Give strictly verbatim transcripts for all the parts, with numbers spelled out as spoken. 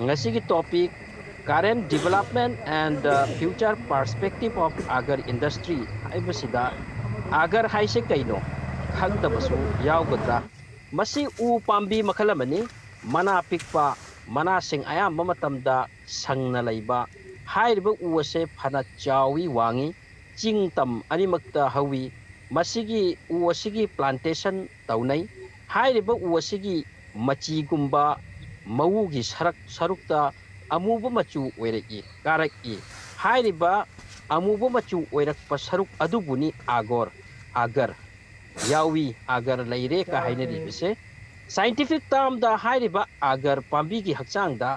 ꯉꯁꯤꯒꯤ topic, Current Development and the Future Perspective of Agar Industry ꯍꯥꯏꯕꯁꯤꯗ ꯑꯒꯔ ꯍꯥꯏꯁꯦ ꯀꯩꯅꯣ ꯈꯪꯗꯕꯁꯨ ꯌꯥꯎꯒꯗ꯭ꯔꯥ? ꯃꯁꯤ ꯎ ꯄꯥꯝꯕꯤ ꯃꯈꯜ ꯑꯃꯅꯤ꯫ ꯃꯅꯥ ꯄꯤꯛꯄ, ꯃꯅꯥꯁꯤꯡ ꯑꯌꯥꯝꯕ ꯃꯇꯝꯗ ꯁꯪꯅ ꯂꯩꯕ꯫ ꯍꯥꯏꯔꯤꯕ ꯎ ꯑꯁꯦ ꯐꯅ ꯆꯥꯎꯏ, ꯋꯥꯡꯏ, ꯆꯤꯡ ꯇꯝ ꯑꯅꯤꯃꯛꯇ ꯍꯧꯏ꯫ ꯃꯁꯤꯒꯤ ꯎ ꯑꯁꯤꯒꯤ plantation ꯇꯧꯅꯩ꯫ ꯍꯥꯏꯔꯤꯕ ꯎ ꯑꯁꯤꯒꯤ ꯃꯆꯤꯒꯨꯝꯕ ꯃꯎꯒꯤ ꯁꯔꯛ-, ꯁꯔꯨꯛꯇ ꯑꯃꯨꯕ ꯃꯆꯨ ꯑꯣꯏꯔꯛꯏ, ꯀꯥꯔꯛꯏ꯫ ꯍꯥꯏꯔꯤꯕ ꯑꯃꯨꯕ ꯃꯆꯨ ꯑꯣꯏꯔꯛꯄ ꯁꯔꯨꯛ ꯑꯗꯨꯕꯨꯅꯤ ꯑꯒꯣꯔ, ꯑꯒꯔ꯫ ꯌꯥꯎꯏ, ꯑꯒꯔ ꯂꯩꯔꯦ ꯀ ꯍꯥꯏꯅꯔꯤꯕꯁꯦ꯫ Scientific termꯗ ꯍꯥꯏꯔꯤꯕ ꯑꯒꯔ ꯄꯥꯝꯕꯤꯒꯤ ꯍꯛꯆꯥꯡꯗ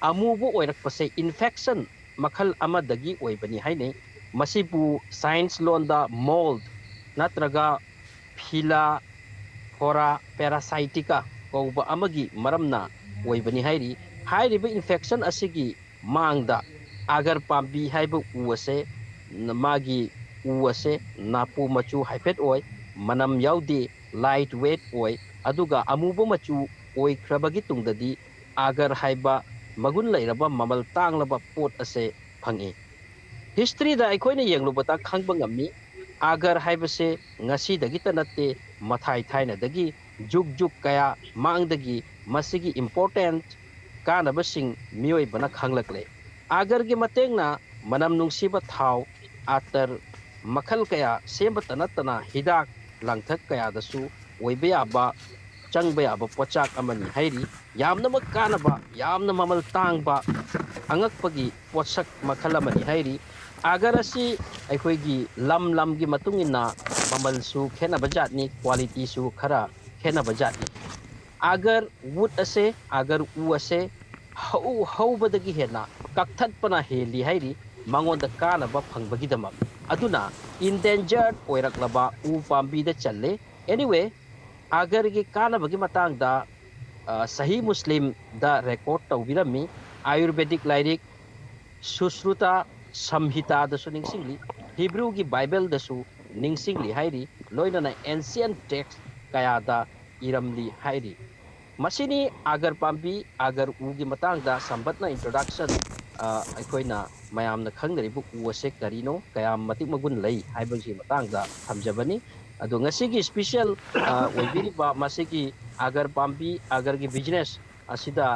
ꯑꯃꯨꯕ ꯑꯣꯏꯔꯛꯄꯁꯦ infection ꯃꯈꯜ ꯑꯃꯗꯒꯤ ꯑꯣꯏꯕꯅꯤ ꯍꯥꯏꯅꯩ꯫ ꯃꯁꯤꯕꯨ science ꯂꯣꯟꯗ mold ꯅꯠꯇ꯭ꯔꯒ Philophthora parasitica ꯀꯧꯕ ꯑꯃꯒꯤ ꯃꯔꯝꯅ ꯑꯣꯏꯕꯅꯤ ꯍꯥꯏꯔꯤ꯫ ꯍꯥꯏꯔꯤꯕ infection ꯑꯁꯤꯒꯤ ꯃꯥꯡꯗ ꯑꯒꯔ ꯄꯥꯝꯕꯤ ꯍꯥꯏꯕ ꯎ ꯑꯁꯦ, ꯃꯥꯒꯤ ꯎ ꯑꯁꯦ ꯅꯥꯄꯨ ꯃꯆꯨ ꯍꯥꯏꯐꯦꯠ ꯑꯣꯏ, ꯃꯅꯝ ꯌꯥꯎꯗꯦ, light weight ꯑꯣꯏ, ꯑꯗꯨꯒ ꯑꯃꯨꯕ ꯃꯆꯨ ꯑꯣꯏꯈ꯭ꯔꯕꯒꯤ ꯇꯨꯡꯗꯗꯤ ꯑꯒꯔ ꯍꯥꯏꯕ ꯃꯒꯨꯟ ꯂꯩꯔꯕ ꯃꯃꯜ ꯇꯥꯡꯂꯕ ꯄꯣꯠ ꯑꯁꯦ ꯐꯪꯏ꯫ Historyꯗ ꯑꯩꯈꯣꯏꯅ ꯌꯦꯡꯂꯨꯕꯗ ꯈꯪꯕ ꯉꯝꯃꯤ, ꯑꯒꯔ ꯍꯥꯏꯕꯁꯦ ꯉꯁꯤꯗꯒꯤꯇ ꯅꯠꯇꯦ, ꯃꯊꯥꯏ ꯊꯥꯏꯅꯗꯒꯤ, ꯖꯨꯒ ꯖꯨꯒ ꯀꯌꯥ ꯃꯥꯡꯗꯒꯤ ꯃꯁꯤꯒꯤ important ꯀꯥꯟꯅꯕꯁꯤꯡ ꯃꯤꯑꯣꯏꯕꯅ ꯈꯪꯂꯛꯂꯦ꯫ ꯑꯒꯔꯒꯤ ꯃꯇꯦꯡꯅ ꯃꯅꯝ ꯅꯨꯡꯁꯤꯕ ꯊꯥꯎ, ꯑꯇꯔ ꯃꯈꯜ ꯀꯌꯥ ꯁꯦꯝꯕꯇ ꯅꯠꯇꯅ ꯍꯤꯗꯥꯛ ꯂꯥꯡꯊꯛ ꯀꯌꯥꯗꯁꯨ ꯑꯣꯏꯕ ꯌꯥꯕ, ꯆꯪꯕ ꯌꯥꯕ ꯄꯣꯠꯆꯥꯛ ꯑꯃꯅꯤ ꯍꯥꯏꯔꯤ꯫ ꯌꯥꯝꯅꯃꯛ ꯀꯥꯟꯅꯕ, ꯌꯥꯝꯅ ꯃꯃꯜ ꯇꯥꯡꯕ, ꯑꯉꯛꯄꯒꯤ ꯄꯣꯠꯁꯛ ꯃꯈꯜ ꯑꯃꯅꯤ ꯍꯥꯏꯔꯤ꯫ ꯑꯒꯔ ꯑꯁꯤ ꯑꯩꯈꯣꯏꯒꯤ ꯂꯝ ꯂꯝꯒꯤ ꯃꯇꯨꯡ ꯏꯟꯅ ꯃꯃꯜꯁꯨ ꯈꯦꯠꯅꯕ ꯖꯥꯠꯅꯤ, qualityꯁꯨ ꯈꯔ ꯈꯦꯠꯅꯕ ꯖꯥꯠꯅꯤ꯫ ꯑꯒꯔ wood ꯑꯁꯦ, ꯑꯒꯔ ꯎ ꯑꯁꯦ ꯍꯧ-, ꯍꯧꯕꯗꯒꯤ ꯍꯦꯟꯅ ꯀꯛꯊꯠꯄꯅ ꯍꯦꯜꯂꯤ ꯍꯥꯏꯔꯤ ꯃꯉꯣꯟꯗ ꯀꯥꯟꯅꯕ ꯐꯪꯕꯒꯤꯗꯃꯛ꯫ ꯑꯗꯨꯅ endangered ꯑꯣꯏꯔꯛꯂꯕ ꯎ ꯄꯥꯝꯕꯤꯗ ꯆꯜꯂꯦ꯫ Anyway, ꯑꯒꯔꯒꯤ ꯀꯥꯟꯅꯕꯒꯤ ꯃꯇꯥꯡꯗ, ꯑ, ꯁꯍꯤ ꯃꯨꯁꯂꯤꯝꯗ record ꯇꯧꯕꯤꯔꯝꯃꯤ꯫ ꯑꯥꯌꯨꯔꯕꯦꯗꯤꯛ ꯂꯥꯏꯔꯤꯛ ꯁꯨꯁ꯭ꯔꯨꯇꯥ ꯁꯝꯍꯤꯇꯥꯗꯁꯨ ꯅꯤꯡꯁꯤꯡꯂꯤ, ꯍꯤꯕ꯭ꯔꯨꯒꯤ ꯕꯥꯏꯕꯜꯗꯁꯨ ꯅꯤꯡꯁꯤꯡꯂꯤ ꯍꯥꯏꯔꯤ, ꯂꯣꯏꯅꯅ ancient text ꯀꯌꯥꯗ ꯏꯔꯝꯂꯤ ꯍꯥꯏꯔꯤ꯫ ꯃꯁꯤꯅꯤ ꯑꯥꯒꯔ ꯄꯥꯝꯕꯤ, ꯑꯥꯒꯔ ꯎꯒꯤ ꯃꯇꯥꯡꯗ ꯁꯝꯕꯠꯅ introduction, ꯑ, ꯑꯩꯈꯣꯏꯅ ꯃꯌꯥꯝꯅ ꯈꯪꯅꯔꯤꯕ ꯎ ꯑꯁꯦ ꯀꯔꯤꯅꯣ, ꯀꯌꯥꯝ ꯃꯇꯤꯛ ꯃꯒꯨꯟ ꯂꯩ ꯍꯥꯏꯕꯒꯤ ꯃꯇꯥꯡꯗ ꯊꯝꯖꯕꯅꯤ꯫ ꯑꯗꯣ ꯉꯁꯤꯒꯤ special, ꯑ, ꯑꯣꯏꯕꯤꯔꯤꯕ ꯃꯁꯤꯒꯤ ꯑꯥꯒꯔ ꯄꯥꯝꯕꯤ, ꯑꯥꯒꯔꯒꯤ business ꯑꯁꯤꯗ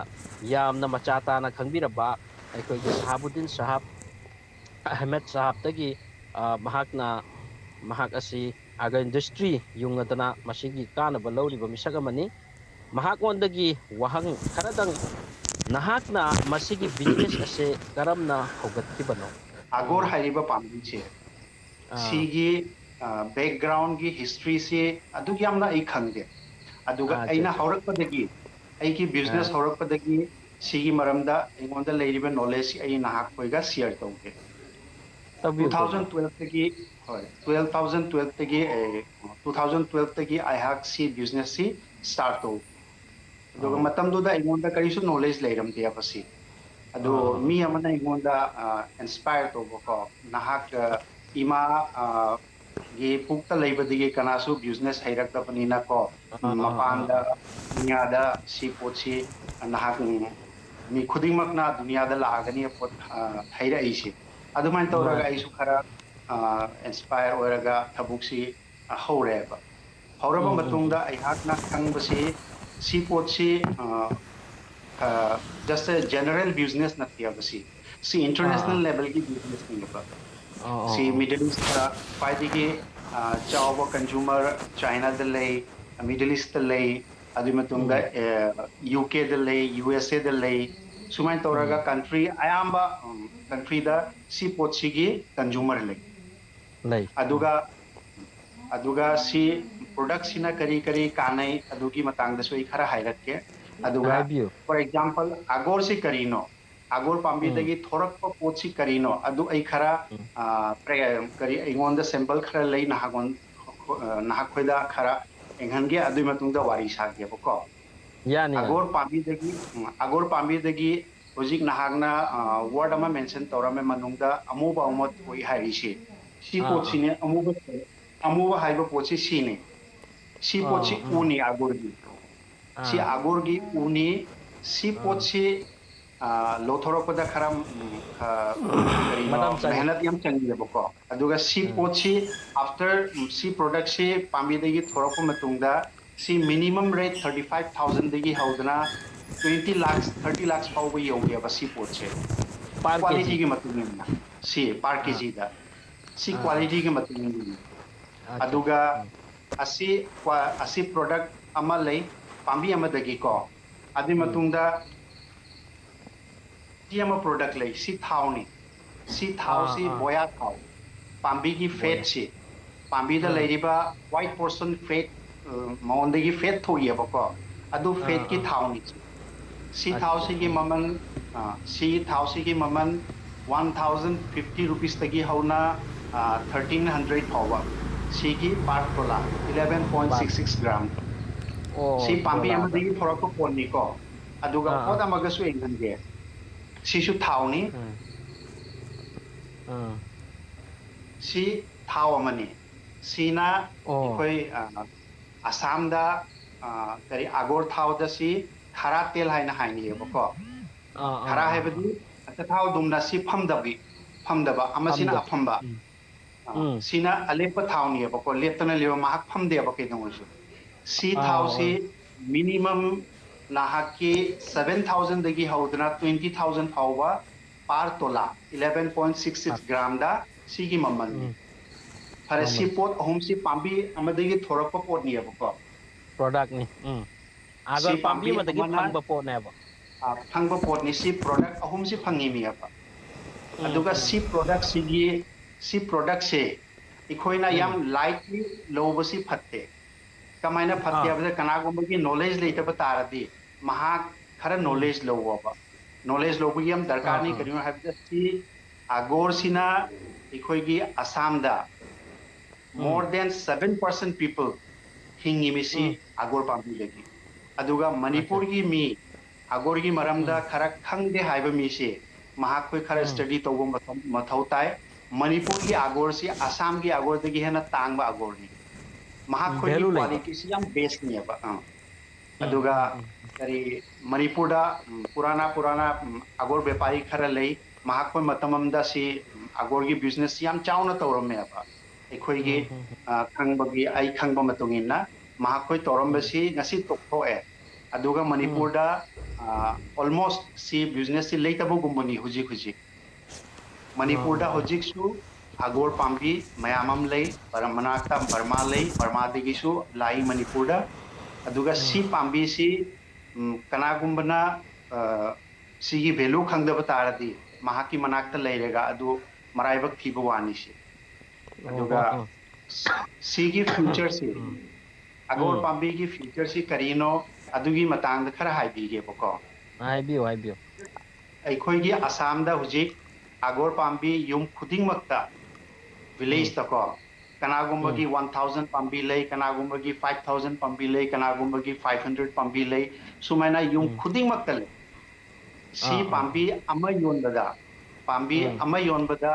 ꯌꯥꯝꯅ ꯃꯆꯥ ꯇꯥꯅ ꯈꯪꯕꯤꯔꯕ ꯑꯩꯈꯣꯏꯒꯤ ꯁꯍꯥꯕꯨꯗꯤꯟ ꯁꯍꯥꯕ, ꯑꯍꯃꯦꯗ ꯁꯍꯥꯕꯇꯒꯤ, ꯑ, ꯃꯍꯥꯛꯅ, ꯃꯍꯥꯛ ꯑꯁꯤ ꯑꯥꯒꯔ industry ꯌꯨꯡꯉꯗꯅ ꯃꯁꯤꯒꯤ ꯀꯥꯟꯅꯕ ꯂꯧꯔꯤꯕ ꯃꯤꯁꯛ ꯑꯃꯅꯤ꯫ ꯃꯍꯥꯛꯉꯣꯟꯗꯒꯤ ꯋꯥꯍꯪ ꯈꯔꯗꯪ, ꯅꯍꯥꯛꯅ ꯃꯁꯤꯒꯤ business ꯑꯁꯦ ꯀꯔꯝꯅ ꯍꯧꯒꯠꯈꯤꯕꯅꯣ? ꯑꯥꯒꯣꯔ ꯎꯝ꯫ ꯍꯥꯏꯔꯤꯕ ꯄꯥꯝꯕꯤꯁꯦ, ꯑꯥ꯫ ꯁꯤꯒꯤ, ꯑ, background ꯒꯤ history ꯁꯤ ꯑꯗꯨꯛ ꯌꯥꯝꯅ ꯑꯩ ꯈꯪꯗꯦ꯫ ꯑꯗꯨꯒ ꯑꯥ, ꯑꯠꯆꯥ, ꯑꯩꯅ ꯑꯠꯆꯥ꯫ ꯍꯧꯔꯛꯄꯗꯒꯤ, ꯑꯩꯒꯤ business ꯑꯥ꯫ ꯍꯧꯔꯛꯄꯗꯒꯤ ꯁꯤꯒꯤ ꯃꯔꯝꯗ ꯑꯩꯉꯣꯟꯗ ꯂꯩꯔꯤꯕ knowledge ꯁꯤ ꯑꯩ ꯅꯍꯥꯛꯈꯣꯏꯒ share ꯇꯧꯒꯦ꯫ ꯇꯧꯕꯤꯌꯨ, ꯇꯧꯕꯤꯌꯨ꯫ Two thousand twelve ꯇꯒꯤ, ꯍꯣꯏ, twelve, two thousand twelve ꯇꯒꯤ, ꯑꯦ, two thousand twelve ꯇꯒꯤ ꯑꯩꯍꯥꯛ ꯁꯤ business ꯁꯤ start ꯇꯧ꯫ ꯑꯗꯨꯒ ꯑꯣ꯫ ꯃꯇꯝꯗꯨꯗ ꯑꯩꯉꯣꯟꯗ ꯀꯔꯤꯁꯨ knowledge ꯂꯩꯔꯝꯗꯦꯕ ꯁꯤ꯫ ꯑꯗꯨ ꯑꯥ, ꯑꯥ, ꯑꯥ꯫ ꯃꯤ ꯑꯃꯅ ꯑꯩꯉꯣꯟꯗ, ꯑ, inspire ꯇꯧꯕꯀꯣ, ꯅꯍꯥꯛ, ꯑ, ꯏꯃꯥ, ꯑ, ꯒꯤ ꯄꯨꯛꯇ ꯂꯩꯕꯗꯒꯤ ꯀꯅꯥꯁꯨ business ꯍꯩꯔꯛꯇꯕꯅꯤꯅꯀꯣ, ꯑꯥ, ꯑꯥ, ꯑꯥ, ꯃꯄꯥꯟꯗ, ꯑꯥ꯫ ꯗꯨꯅꯤꯌꯥꯗ ꯁꯤ ꯄꯣꯠꯁꯤ ꯅꯍꯥꯛ, ꯎꯝ, ꯃꯤ ꯈꯨꯗꯤꯡꯃꯛꯅ ꯗꯨꯅꯤꯌꯥꯗ ꯂꯥꯛꯑꯒꯅꯤ ꯄꯣꯠ, ꯑ, ꯍꯩꯔꯛꯏꯁꯦ꯫ ꯑꯗꯨꯃꯥꯏꯅ ꯇꯧꯔꯒ ꯃꯥꯅꯤ꯫ ꯑꯩꯁꯨ ꯈꯔ, ꯑ, inspire ꯑꯣꯏꯔꯒ ꯊꯕꯛꯁꯤ, ꯑ, ꯍꯧꯔꯦꯕ꯫ ꯍꯧꯔꯕ ꯎꯝ, ꯎꯝ, ꯃꯇꯨꯡꯗ ꯎꯝ꯫ ꯑꯩꯍꯥꯛꯅ ꯈꯪꯕꯁꯤ, ꯁꯤ ꯄꯣꯠꯁꯤ, ꯑ, ꯑ, just a general business ꯅꯠꯇꯦꯕ ꯁꯤ꯫ ꯁꯤ ꯑꯥ, international ꯑꯥ꯫ Level ꯒꯤ business ꯅꯦꯕ꯫ ꯑꯣ, ꯑꯣ, ꯁꯤ ꯑꯣ꯫ Middle East ꯇ ꯈ꯭ꯋꯥꯏꯗꯒꯤ, ꯑ, ꯆꯥꯎꯕ consumer China ꯗ ꯂꯩ, Middle East ꯇ ꯂꯩ, ꯑꯗꯨꯒꯤ ꯃꯇꯨꯡꯗ, ꯎꯝ꯫ ꯑ, U K ꯗ ꯂꯩ, U S A ꯗ ꯂꯩ꯫ ꯁꯨꯃꯥꯏꯅ ꯇꯧꯔꯒ ꯎꯝ꯫ Country ꯑꯌꯥꯝꯕ, ꯎꯝ, country ꯗ ꯁꯤ ꯄꯣꯠꯁꯤꯒꯤ consumer ꯂꯩ꯫ ꯂꯩ꯫ ꯎꯝ꯫ ꯑꯗꯨꯒ, ꯑꯗꯨꯒ ꯁꯤ product ꯁꯤꯅ ꯀꯔꯤ ꯀꯔꯤ ꯀꯥꯟꯅꯩ ꯑꯗꯨꯒꯤ ꯃꯇꯥꯡꯗꯁꯨ ꯑꯩ ꯈꯔ ꯍꯥꯏꯔꯛꯀꯦ꯫ ꯑꯗꯨꯒ, ꯍꯥꯏꯕꯤꯌꯨ꯫ For example, ꯑꯥꯒꯣꯔꯁꯤ ꯀꯔꯤꯅꯣ? ꯑꯥꯒꯣꯔ ꯎꯝ꯫ ꯄꯥꯝꯕꯤꯗꯒꯤ ꯊꯣꯔꯛꯄ ꯄꯣꯠꯁꯤ ꯀꯔꯤꯅꯣ? ꯑꯗꯨ ꯑꯩ ꯈꯔ, ꯎꯝ꯫ ꯑ, ꯀꯔꯤ, ꯑꯩꯉꯣꯟꯗ sample ꯈꯔ ꯂꯩ, ꯅꯍꯥꯛꯉꯣꯟ-, ꯑ, ꯅꯍꯥꯛꯈꯣꯏꯗ ꯈꯔ ꯌꯦꯡꯍꯟꯒꯦ, ꯑꯗꯨꯒꯤ ꯃꯇꯨꯡꯗ ꯋꯥꯔꯤ ꯁꯥꯒꯦꯕꯀꯣ꯫ ꯌꯥꯅꯤ, ꯌꯥꯅꯤ꯫ ꯑꯥꯒꯣꯔ ꯄꯥꯝꯕꯤꯗꯒꯤ, ꯎꯝ, ꯑꯥꯒꯣꯔ ꯄꯥꯝꯕꯤꯗꯒꯤ ꯍꯧꯖꯤꯛ ꯅꯍꯥꯛꯅ, ꯑ, word ꯑꯃ mention ꯇꯧꯔꯝꯃꯦ ꯃꯅꯨꯡꯗ, ꯑꯃꯨꯕ ꯑꯃ ꯊꯣꯛꯏ ꯍꯥꯏꯔꯤꯁꯤ꯫ ꯁꯤ ꯑꯥ, ꯑꯥ꯫ ꯄꯣꯠꯁꯤꯅꯦ, ꯑꯃꯨꯕ, ꯑꯃꯨꯕ ꯍꯥꯏꯕ ꯄꯣꯠꯁꯤ ꯁꯤꯅꯤ꯫ ꯁꯤ ꯄꯣꯠꯁꯤ ꯑꯥ, ꯑꯥ꯫ ꯎꯅꯤ ꯑꯥꯒꯣꯔꯒꯤ꯫ ꯁꯤ ꯑꯥ, ꯑꯒꯣꯔꯒꯤ ꯎꯅꯤ꯫ ꯁꯤ ꯑꯥ꯫ ꯄꯣꯠꯁꯤ, ꯑ, ꯂꯧꯊꯣꯔꯛꯄꯗ ꯈꯔ, ꯎꯝ, ꯑ, ꯀꯔꯤꯅꯣ, ꯃꯇꯝ ꯆꯪꯉꯤ꯫ ꯃꯦꯍꯅꯠ ꯌꯥꯝ ꯆꯪꯉꯦꯕꯀꯣ꯫ ꯑꯗꯨꯒ ꯁꯤ ꯎꯝ꯫ ꯄꯣꯠꯁꯤ after, ꯎꯝ, ꯁꯤ product ꯁꯤ ꯄꯥꯝꯕꯤꯗꯒꯤ ꯊꯣꯔꯛꯄ ꯃꯇꯨꯡꯗ ꯁꯤ minimum rate thirty five thousand ꯗꯒꯤ ꯍꯧꯗꯅ twenty lakhs, thirty lakhs ꯐꯥꯎꯕ ꯌꯧꯒꯦꯕ ꯁꯤ ꯄꯣꯠꯁꯦ꯫ Per Quality ꯀꯦ ꯖꯤ? ꯒꯤ ꯃꯇꯨꯡ ꯏꯟꯅ ꯁꯤ per ꯑꯥ꯫ ꯀꯦ ꯖꯤ ꯗ꯫ ꯁꯤ ꯑꯥ, ꯑꯥ꯫ Quality ꯒꯤ ꯃꯇꯨꯡ ꯏꯟꯅ꯫ ꯑꯠꯆꯥ, ꯑꯗꯨꯒ ꯑꯠꯆꯥ꯫ ꯎꯝ꯫ ꯑꯁꯤ ꯀ꯭ꯋꯥ-, ꯑꯁꯤ product ꯑꯃ ꯂꯩ, ꯄꯥꯝꯕꯤ ꯑꯃꯗꯒꯤꯀꯣ꯫ ꯑꯗꯨꯒꯤ ꯎꯝ꯫ ꯃꯇꯨꯡꯗ ꯁꯤ ꯑꯃ product ꯂꯩ, ꯁꯤ ꯊꯥꯎꯅꯤ꯫ ꯁꯤ ꯑꯥ, ꯊꯥꯎꯁꯤ ꯑꯥ꯫ ꯕꯣꯌꯥ ꯊꯥꯎ, ꯄꯥꯝꯕꯤꯒꯤ ꯕꯣꯌꯥ꯫ Fat ꯁꯤ, ꯄꯥꯝꯕꯤꯗ ꯑꯥ꯫ ꯂꯩꯔꯤꯕ white portion fat, ꯑ, ꯃꯉꯣꯟꯗꯒꯤ fat ꯊꯣꯛꯏꯕꯀꯣ, ꯑꯗꯨ ꯑꯥ, fat ꯀꯤ ꯑꯥ꯫ ꯊꯥꯎꯅꯤ꯫ ꯁꯤ ꯑꯠꯆꯥ, ꯊꯥꯎꯁꯤꯒꯤ ꯑꯥ꯫ ꯃꯃꯜ, ꯑ, ꯁꯤ ꯊꯥꯎꯁꯤꯒꯤ ꯃꯃꯜ one thousand fifty rupees ꯇꯒꯤ ꯍꯧꯅ, ꯑ, thirteen hundred ꯐꯥꯎꯕ꯫ ꯁꯤꯒꯤ per ꯇꯣꯂꯥ, eleven point six six gram꯫ ꯑꯣ, ꯁꯤ ꯄꯥꯝꯕꯤ ꯇꯣꯂꯥꯗ꯫ ꯑꯃꯗꯒꯤ ꯊꯣꯔꯛꯄ ꯄꯣꯠꯅꯤꯀꯣ꯫ ꯑꯗꯨꯒ ꯑꯥ, ꯄꯣꯠ ꯑꯥ꯫ ꯑꯃꯒꯁꯨ ꯌꯦꯡꯍꯟꯒꯦ꯫ ꯁꯤꯁꯨ ꯊꯥꯎꯅꯤ꯫ ꯎꯝ꯫ ꯑꯥ꯫ ꯁꯤ ꯊꯥꯎ ꯑꯃꯅꯤ꯫ ꯁꯤꯅ ꯑꯣ꯫ ꯑꯩꯈꯣꯏ, ꯑ, ꯑꯁꯥꯝꯗ, ꯑ, ꯀꯔꯤ, ꯑꯒꯣꯔ ꯊꯥꯎꯗ ꯁꯤ ꯈꯥꯔꯥ ꯇꯦꯜ ꯍꯥꯏꯅ ꯍꯥꯏꯅꯩꯌꯦꯕꯀꯣ꯫ ꯑꯥ, ꯑꯥ, ꯈꯥꯔꯥ ꯑꯥ, ꯍꯥꯏꯕꯗꯤ ꯑꯥ꯫ ꯑꯆꯥꯊꯥꯎꯗꯨꯝꯅ ꯁꯤ ꯐꯝꯗꯕꯤ, ꯐꯝꯗꯕ, ꯑꯃꯁꯤꯅ ꯐꯝꯗꯕ꯫ ꯑꯐꯝꯕ꯫ ꯎꯝ꯫ ꯑ, ꯎꯝ꯫ ꯁꯤꯅ ꯑꯂꯦꯞꯄ ꯊꯥꯎꯅꯦꯕꯀꯣ, ꯂꯦꯞꯇꯅ ꯂꯩꯕ, ꯃꯍꯥꯛ ꯐꯝꯗꯦꯕ ꯀꯩꯗꯧꯉꯩꯁꯨ꯫ ꯁꯤ ꯑꯥ, ꯊꯥꯎꯁꯤ ꯑꯣ꯫ Minimum ꯅꯍꯥꯛꯀꯤ seven thousand ꯗꯒꯤ ꯍꯧꯗꯨꯅ twenty thousand ꯐꯥꯎꯕ per ꯇꯣꯂꯥ, eleven point six six ꯑꯥ꯫ Gram ꯗ ꯁꯤꯒꯤ ꯃꯃꯜꯅꯤ꯫ ꯎꯝ꯫ ꯐꯔꯦ, ꯁꯤ ꯃꯃꯜ꯫ ꯄꯣꯠ ꯑꯍꯨꯝꯁꯤ ꯄꯥꯝꯕꯤ ꯑꯃꯗꯒꯤ ꯊꯣꯔꯛꯄ ꯄꯣꯠꯅꯦꯕꯀꯣ꯫ Product ꯅꯤ꯫ ꯎꯝ꯫ ꯁꯤ ꯑꯒꯔ ꯄꯥꯝꯕꯤ ꯄꯥꯝꯕꯤ ꯑꯃꯗꯒꯤ ꯑꯃꯅ, ꯐꯪꯕ ꯄꯣꯠꯅꯦꯕ꯫ ꯑ, ꯐꯪꯕ ꯄꯣꯠꯅꯤ꯫ ꯁꯤ product ꯑꯍꯨꯝꯁꯤ ꯐꯪꯉꯤꯅꯦꯕ꯫ ꯎꯝ, ꯑꯗꯨꯒ ꯎꯝ꯫ ꯁꯤ product ꯁꯤꯒꯤ, ꯁꯤ product ꯁꯦ ꯑꯩꯈꯣꯏꯅ ꯎꯝ꯫ ꯌꯥꯝ lightly ꯂꯧꯕꯁꯤ ꯐꯠꯇꯦ꯫ ꯀꯃꯥꯏꯅ ꯐꯠꯇꯦ ꯑꯥ꯫ ꯍꯥꯏꯕꯗ, ꯀꯅꯥꯒꯨꯝꯕꯒꯤ knowledge ꯂꯩꯇꯕ ꯇꯥꯔꯗꯤ, ꯃꯍꯥꯛ ꯈꯔ ꯎꯝ꯫ Knowledge ꯂꯧꯋꯣꯕ꯫ Knowledge ꯂꯧꯕꯒꯤ ꯌꯥꯝ ꯑꯥ, ꯗꯔꯀꯥꯔꯅꯤ꯫ ꯑꯥ꯫ ꯀꯔꯤꯒꯤꯅꯣ ꯍꯥꯏꯕꯗ, ꯁꯤ ꯑꯒꯣꯔꯁꯤꯅ ꯑꯩꯈꯣꯏꯒꯤ ꯑꯁꯥꯝꯗ ꯎꯝ꯫ More than seven percent people ꯍꯤꯡꯉꯤ ꯃꯤꯁꯤ ꯎꯝ꯫ ꯑꯒꯣꯔ ꯄꯥꯝꯕꯤꯗꯒꯤ꯫ ꯑꯗꯨꯒ ꯑꯠꯆꯥ꯫ ꯃꯅꯤꯄꯨꯔꯒꯤ ꯃꯤ ꯑꯒꯣꯔꯒꯤ ꯃꯔꯝꯗ ꯎꯝ꯫ ꯈꯔ ꯈꯪꯗꯦ ꯍꯥꯏꯕ ꯃꯤꯁꯤ, ꯃꯍꯥꯛꯈꯣꯏ ꯈꯔ ꯎꯝ꯫ Study ꯇꯧꯕ ꯃꯊꯧ, ꯃꯊꯧ ꯇꯥꯏ꯫ ꯃꯅꯤꯄꯨꯔꯒꯤ ꯑꯒꯣꯔꯁꯤ ꯑꯁꯥꯝꯒꯤ ꯑꯒꯣꯔꯗꯒꯤ ꯍꯦꯟꯅ ꯇꯥꯡꯕ ꯑꯒꯣꯔꯅꯤ꯫ ꯃꯍꯥꯛꯈꯣꯏꯒꯤ value ꯂꯩꯕ꯫ Quality ꯁꯤ ꯌꯥꯝ best ꯅꯦꯕ꯫ ꯑꯥ꯫ ꯑꯗꯨꯒ ꯀꯔꯤ, ꯃꯅꯤꯄꯨꯔꯗ, ꯎꯝ, ꯄꯨꯔꯥꯅꯥ ꯄꯨꯔꯥꯅꯥ, ꯎꯝ, ꯑꯒꯣꯔ ꯕꯦꯄꯥꯔꯤ ꯈꯔ ꯂꯩ꯫ ꯃꯍꯥꯛꯈꯣꯏ ꯃꯇꯝ ꯑꯃꯗ ꯁꯤ, ꯎꯝ, ꯑꯒꯣꯔꯒꯤ business ꯁꯤ ꯌꯥꯝ ꯆꯥꯎꯅ ꯇꯧꯔꯝꯃꯦꯕ꯫ ꯑꯩꯈꯣꯏꯒꯤ, ꯑ, ꯈꯪꯕꯒꯤ, ꯑꯩ ꯈꯪꯕ ꯃꯇꯨꯡ ꯏꯟꯅ ꯃꯍꯥꯛꯈꯣꯏ ꯇꯧꯔꯝꯕꯁꯤ ꯉꯁꯤ ꯇꯣꯛꯊꯣꯛꯑꯦ꯫ ꯑꯗꯨꯒ ꯃꯅꯤꯄꯨꯔꯗ, ꯑ, almost ꯁꯤ business ꯁꯤ ꯂꯩꯇꯕꯒꯨꯝꯕꯅꯤ ꯍꯧꯖꯤꯛ ꯍꯧꯖꯤꯛ꯫ ꯃꯅꯤꯄꯨꯔꯗ ꯍꯧꯖꯤꯛꯁꯨ ꯑꯒꯣꯔ ꯄꯥꯝꯕꯤ ꯃꯌꯥꯝ ꯑꯃ ꯂꯩ, ꯕꯔ-, ꯃꯅꯥꯛꯇ ꯕꯔꯃꯥ ꯂꯩ, ꯕꯔꯃꯥꯗꯒꯤꯁꯨ ꯂꯥꯛꯏ ꯃꯅꯤꯄꯨꯔꯗ꯫ ꯑꯗꯨꯒ ꯁꯤ ꯄꯥꯝꯕꯤꯁꯤ, ꯎꯝ, ꯀꯅꯥꯒꯨꯝꯕꯅ, ꯑ, ꯁꯤꯒꯤ value ꯈꯪꯗꯕ ꯇꯥꯔꯗꯤ ꯃꯍꯥꯛꯀꯤ ꯃꯅꯥꯛꯇ ꯂꯩꯔꯒ ꯑꯗꯨ ꯃꯔꯥꯏꯕꯛ ꯊꯤꯕ ꯋꯥꯅꯤ ꯁꯤ꯫ ꯑꯗꯨꯒ ꯁꯤꯒꯤ future ꯁꯤ, ꯑꯒꯣꯔ ꯄꯥꯝꯕꯤꯒꯤ future ꯁꯤ ꯀꯔꯤꯅꯣ, ꯑꯗꯨꯒꯤ ꯃꯇꯥꯡꯗ ꯈꯔ ꯍꯥꯏꯕꯤꯒꯦꯕꯀꯣ꯫ ꯍꯥꯏꯕꯤꯌꯨ, ꯍꯥꯏꯕꯤꯌꯨ꯫ ꯑꯩꯈꯣꯏꯒꯤ ꯑꯁꯥꯝꯗ ꯍꯧꯖꯤꯛ ꯑꯒꯣꯔ ꯄꯥꯝꯕꯤ ꯌꯨꯝ ꯈꯨꯗꯤꯡꯃꯛꯇ, village ꯇꯀꯣ, ꯀꯅꯥꯒꯨꯝꯕꯒꯤ one thousand ꯄꯥꯝꯕꯤ ꯂꯩ, ꯀꯅꯥꯒꯨꯝꯕꯒꯤ five thousand ꯄꯥꯝꯕꯤ ꯂꯩ, ꯀꯅꯥꯒꯨꯝꯕꯒꯤ five hundred ꯄꯥꯝꯕꯤ ꯂꯩ꯫ ꯁꯨꯃꯥꯏꯅ ꯌꯨꯝ ꯈꯨꯗꯤꯡꯃꯛꯇ ꯂꯩ꯫ ꯁꯤ ꯄꯥꯝꯕꯤ ꯑꯃ ꯌꯣꯟꯕꯗ, ꯄꯥꯝꯕꯤ ꯑꯃ ꯌꯣꯟꯕꯗ,